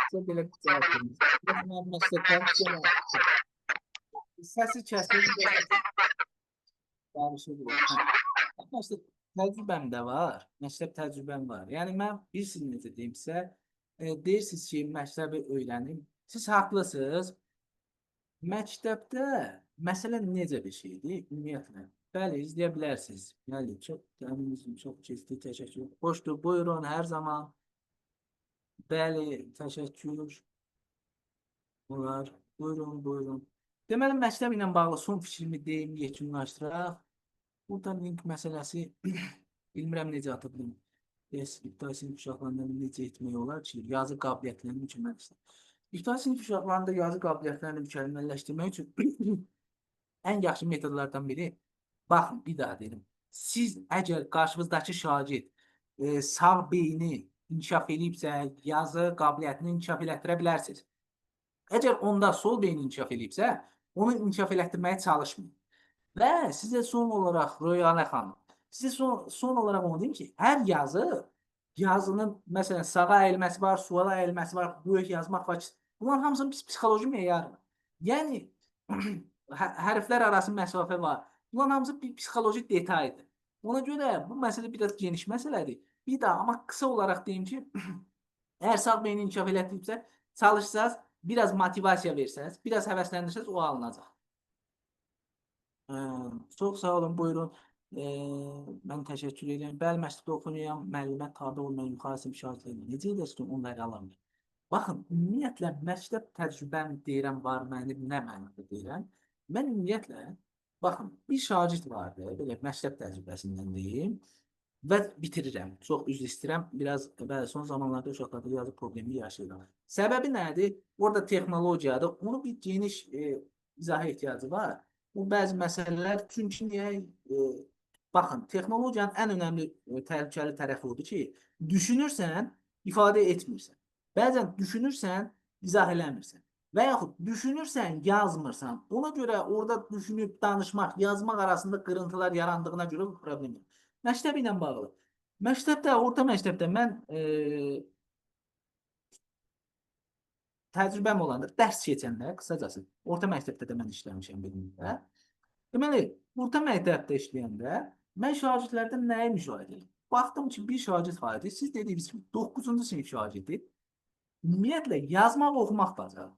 Sizə belə bir cavab verim. Mən sizə tavsiyə səsi kəsir. Danışa bilər. Hə. Məktəb təcrübəm də var. Məktəb təcrübəm var. Yəni mən bilirsiniz necə deyim sizə, deyirsiniz ki, məktəbi öyrənim. Siz haqlısınız. Məktəbdə məsələ necə bir şeydir ümumiyyətlə? Bəli, izləyə bilərsiniz. Bəli, çox təminizim çox keçdi. Təşəkkür. Xoşdur. Buyurun hər zaman. Bəli, təşəkkür. Olar. Buyurun, buyurun. Deməli, məktəb ilə bağlı son fikrimi deyim, yekunlaşdıraq. Burada link məsələsi bilmirəm necə ata bilim. İbtidai sinif uşaqlarında necə etmək olar ki, yazı qabiliyyətlərini mükəmməlləşdirmək. İbtidai sinif uşaqlarında yazı qabiliyyətlərini mükəmməlləşdirmək üçün ən yaxşı metodlardan biri, baxın, bir daha deyirəm. Siz əgər qarşınızdakı şagird sağ beyni inkişaf eləyibsə, yazı qabiliyyətini inkişaf elətdirə bilərsiniz. Əgər onda sol beyni inkişaf eləyibsə, onu inkişaf elətdirməyə çalışmayın. Və sizə son olaraq Röyanə xanım, sizə son olaraq onu deyim ki, hər yazının məsələn sağa əyilməsi var, sola əyilməsi var, böyük yazmaq var. Bunların hamısının psixoloji meyarı var. Yəni hərflər arası məsafə var. Bunların hamısı bir psixoloji detaydır. Ona görə bu məsələ biraz geniş məsələdir. Bir daha amma qısa olaraq deyim ki, əgər sağ beyni inkişaf elətdiribsə, çalışsaz, biraz motivasiya versəniz, biraz həvəsləndirsəniz o alınacaq. Çox sağ olun, buyurun. Mən təşəkkür edirəm. Bəli, məktəbdə oxuyuram, müəllimə tabe olmayan yuxarı sinif şagirdləri necə edəsin onları alamır. Baxın, ümumiyyətlə məktəb təcrübəm deyirəm var mənim, nə mənada deyirəm. Mən ümumiyyətlə, baxın, bir şagird vardı, belə məktəb təcrübəsindən deyim və bitirirəm. Çox üzr istəyirəm. Biraz bəli, son zamanlarda uşaqlarda yazı problemi yaşayıram. Səbəbi nədir? Orada texnologiyadır. Onu bir geniş izaha ehtiyacı var. Bu bəzi məsələlər, çünki niyə? Baxın, texnologiyanın ən önəmli təhlükəli tərəfi odur ki, düşünürsən, ifadə etmirsən. Bəzən düşünürsən, izah eləmirsən. Və yaxud düşünürsən, yazmırsan. Ona görə orada düşünüb danışmaq, yazmaq arasında qırıntılar yarandığına görə bu problem yox. Məktəb ilə bağlı. Məktəbdə, orta məktəbdə mən təcrübəm olanda, dərs keçəndə, qısacası, orta məktəbdə də mən işləmişəm bir müddət. Deməli, orta məktəbdə işləyəndə mən şagirdlərdən nəyi müşahidə edirəm? Baxdım ki, bir şagird var idi. Siz dediyiniz kimi 9-cu sinif şagirdi. Ümumiyyətlə, yazmaq, oxumaq bacarır.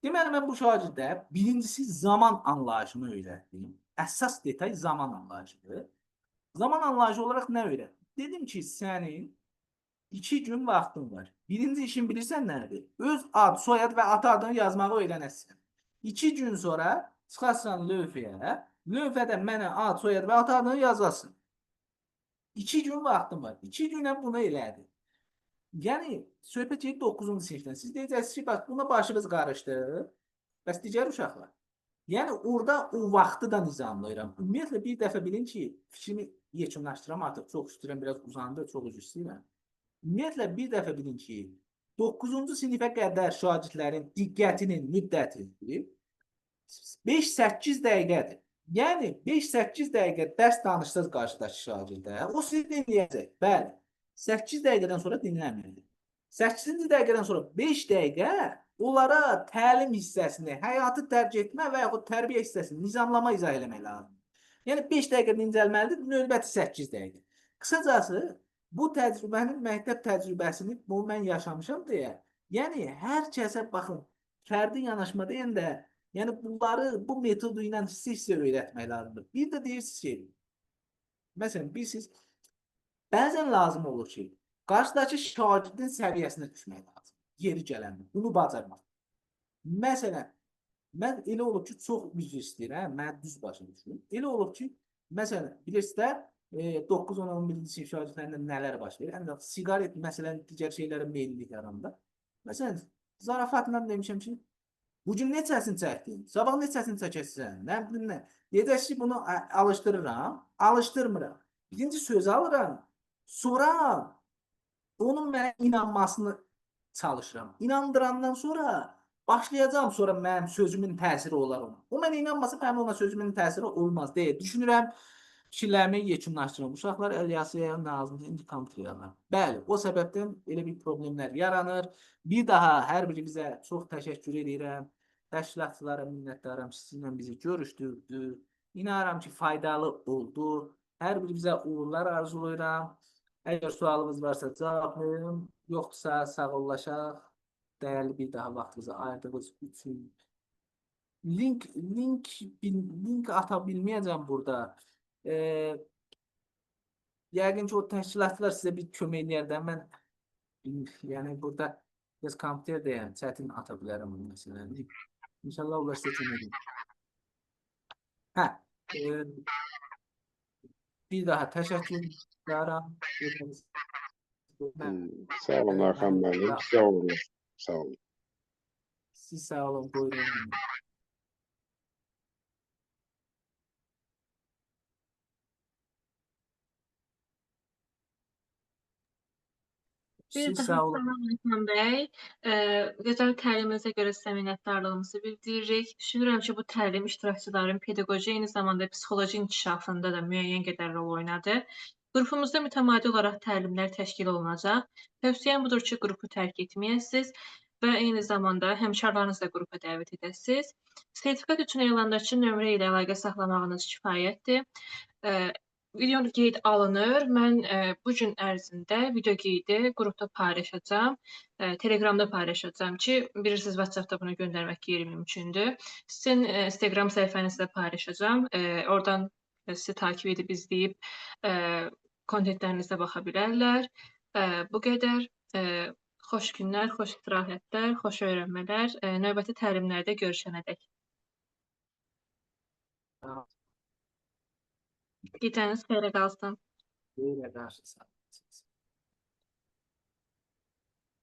Deməli, mən bu şagirdə birincisi zaman anlayışını öyrətdim. Əsas detay zaman anlayışıdır. Zaman anlayışı olaraq nə öyrətdim? Dedim ki, sənin 2 gün vaxtın var. Birinci işin bilirsən nədir? Öz ad, soyad və ata adını yazmağı öyrənəsən. 2 gün sonra çıxarsan lövhəyə, lövhədə mənə ad, soyad və ata adını yazarsın. 2 gün vaxtın var. 2 günə bunu elədi. Yəni, söhbət gedir 9-cu sinifdən. Siz deyəcəksiniz ki, bax, buna başınız qarışdı. Bəs digər uşaqlar? Yəni, orada o vaxtı da nizamlayıram. Ümumiyyətlə, bir dəfə bilin ki, fikrimi yekunlaşdıram artıq. Çox istəyirəm, biraz uzandı, çox üzr istəyirəm. Ümumiyyətlə, bir dəfə bilin ki, 9-cu sinifə qədər şagirdlərin diqqətinin müddəti 5-8 dəqiqədir. Yəni, 5-8 dəqiqə dərs danışsaz qarşıdakı şagirdə, o sizi dinləyəcək. Bəli, 8 dəqiqədən sonra dinləmir. 8-ci dəqiqədən sonra 5 dəqiqə onlara təlim hissəsini, həyatı tərk etmə və yaxud tərbiyə hissəsini nizamlama izah eləmək lazımdır. Yəni, 5 dəqiqə dincəlməlidir, növbəti 8 dəqiqə. Qısacası, bu təcrübənin, məktəb təcrübəsini bu mən yaşamışam deyə. Yəni, hər kəsə baxın, fərdi yanaşma deyəndə, yəni bunları bu metodu ilə hissə-hissə öyrətmək lazımdır. Bir də deyirsiniz ki, məsələn, bilirsiniz, bəzən lazım olur ki, qarşıdakı şagirdin səviyyəsinə düşmək lazım. Yeri gələndə, bunu bacarmaq. Məsələn, mən elə olub ki, çox üzr istəyirəm, mən düz başa düşürüm. Elə olub ki, məsələn, bilirsiniz də, 9, 10, 11-ci sinif şagirdlərində nələr baş verir? Ən siqaret, məsələn, digər şeylərə meyillik yarandı. Məsələn, zarafatla demişəm ki, bugün neçəsini çəkdin? Sabah neçəsini çəkəsən? Nə bilim nə? Deyəcək ki, bunu alışdırıram, alışdırmıram. Birinci sözü alıram, sonra onun mənə inanmasını çalışıram. İnandırandan sonra başlayacağam, sonra mənim sözümün təsiri olar ona. O mənə inanmasa, mənim ona sözümün təsiri olmaz deyə düşünürəm. Fikirlərimi yekunlaşdırıram. Uşaqlar əlyasıya lazımdır, indi kompüterlər. Bəli, o səbəbdən elə bir problemlər yaranır. Bir daha hər birinizə çox təşəkkür edirəm. Təşkilatçılara minnətdaram, sizinlə bizi görüşdürdü. İnanıram ki, faydalı oldu. Hər birinizə uğurlar arzulayıram. Əgər sualınız varsa cavablayın, yoxsa sağollaşaq. Dəyərli bir daha vaxtınızı ayırdığınız üçün. Link ata bilməyəcəm burada. Yəqin ki, o təşkilatçılar sizə bir kömək eləyər də. Mən yəni burada biraz kompüterdəyəm, çətin ata bilərəm bu məsələni. İnşallah onlar sizə kömək edir. Hə, bir daha təşəkkür edirəm. Sağ olun Orxan müəllim. Sizə uğurlar. Sağ olun. Siz sağ olun, buyurun. Bir Siz daha sağ olun. salam Orxan bəy. Gözəl təliminizə görə sizə minnətdarlığımızı bildiririk. Düşünürəm ki, bu təlim iştirakçıların pedaqoji, eyni zamanda psixoloji inkişafında da müəyyən qədər rol oynadı. Qrupumuzda mütəmadi olaraq təlimlər təşkil olunacaq. Tövsiyəm budur ki, qrupu tərk etməyəsiniz və eyni zamanda həmkarlarınızı da qrupa dəvət edəsiniz. Sertifikat üçün elandakı nömrə ilə əlaqə saxlamağınız kifayətdir. Video qeyd alınır. Mən bu gün ərzində video qeydi qrupda paylaşacağam. Telegramda paylaşacağam ki, bilirsiniz WhatsApp-da bunu göndərmək qeyri-mümkündür. Sizin Instagram səhifənizdə paylaşacağam. Oradan sizi takip edib izləyib kontentlərinizə baxa bilərlər. Bu qədər. Xoş günlər, xoş istirahətlər, xoş öyrənmələr. Növbəti təlimlərdə görüşənədək. Gecəniz xeyrə qalsın. Xeyrə qarşı sağ olun.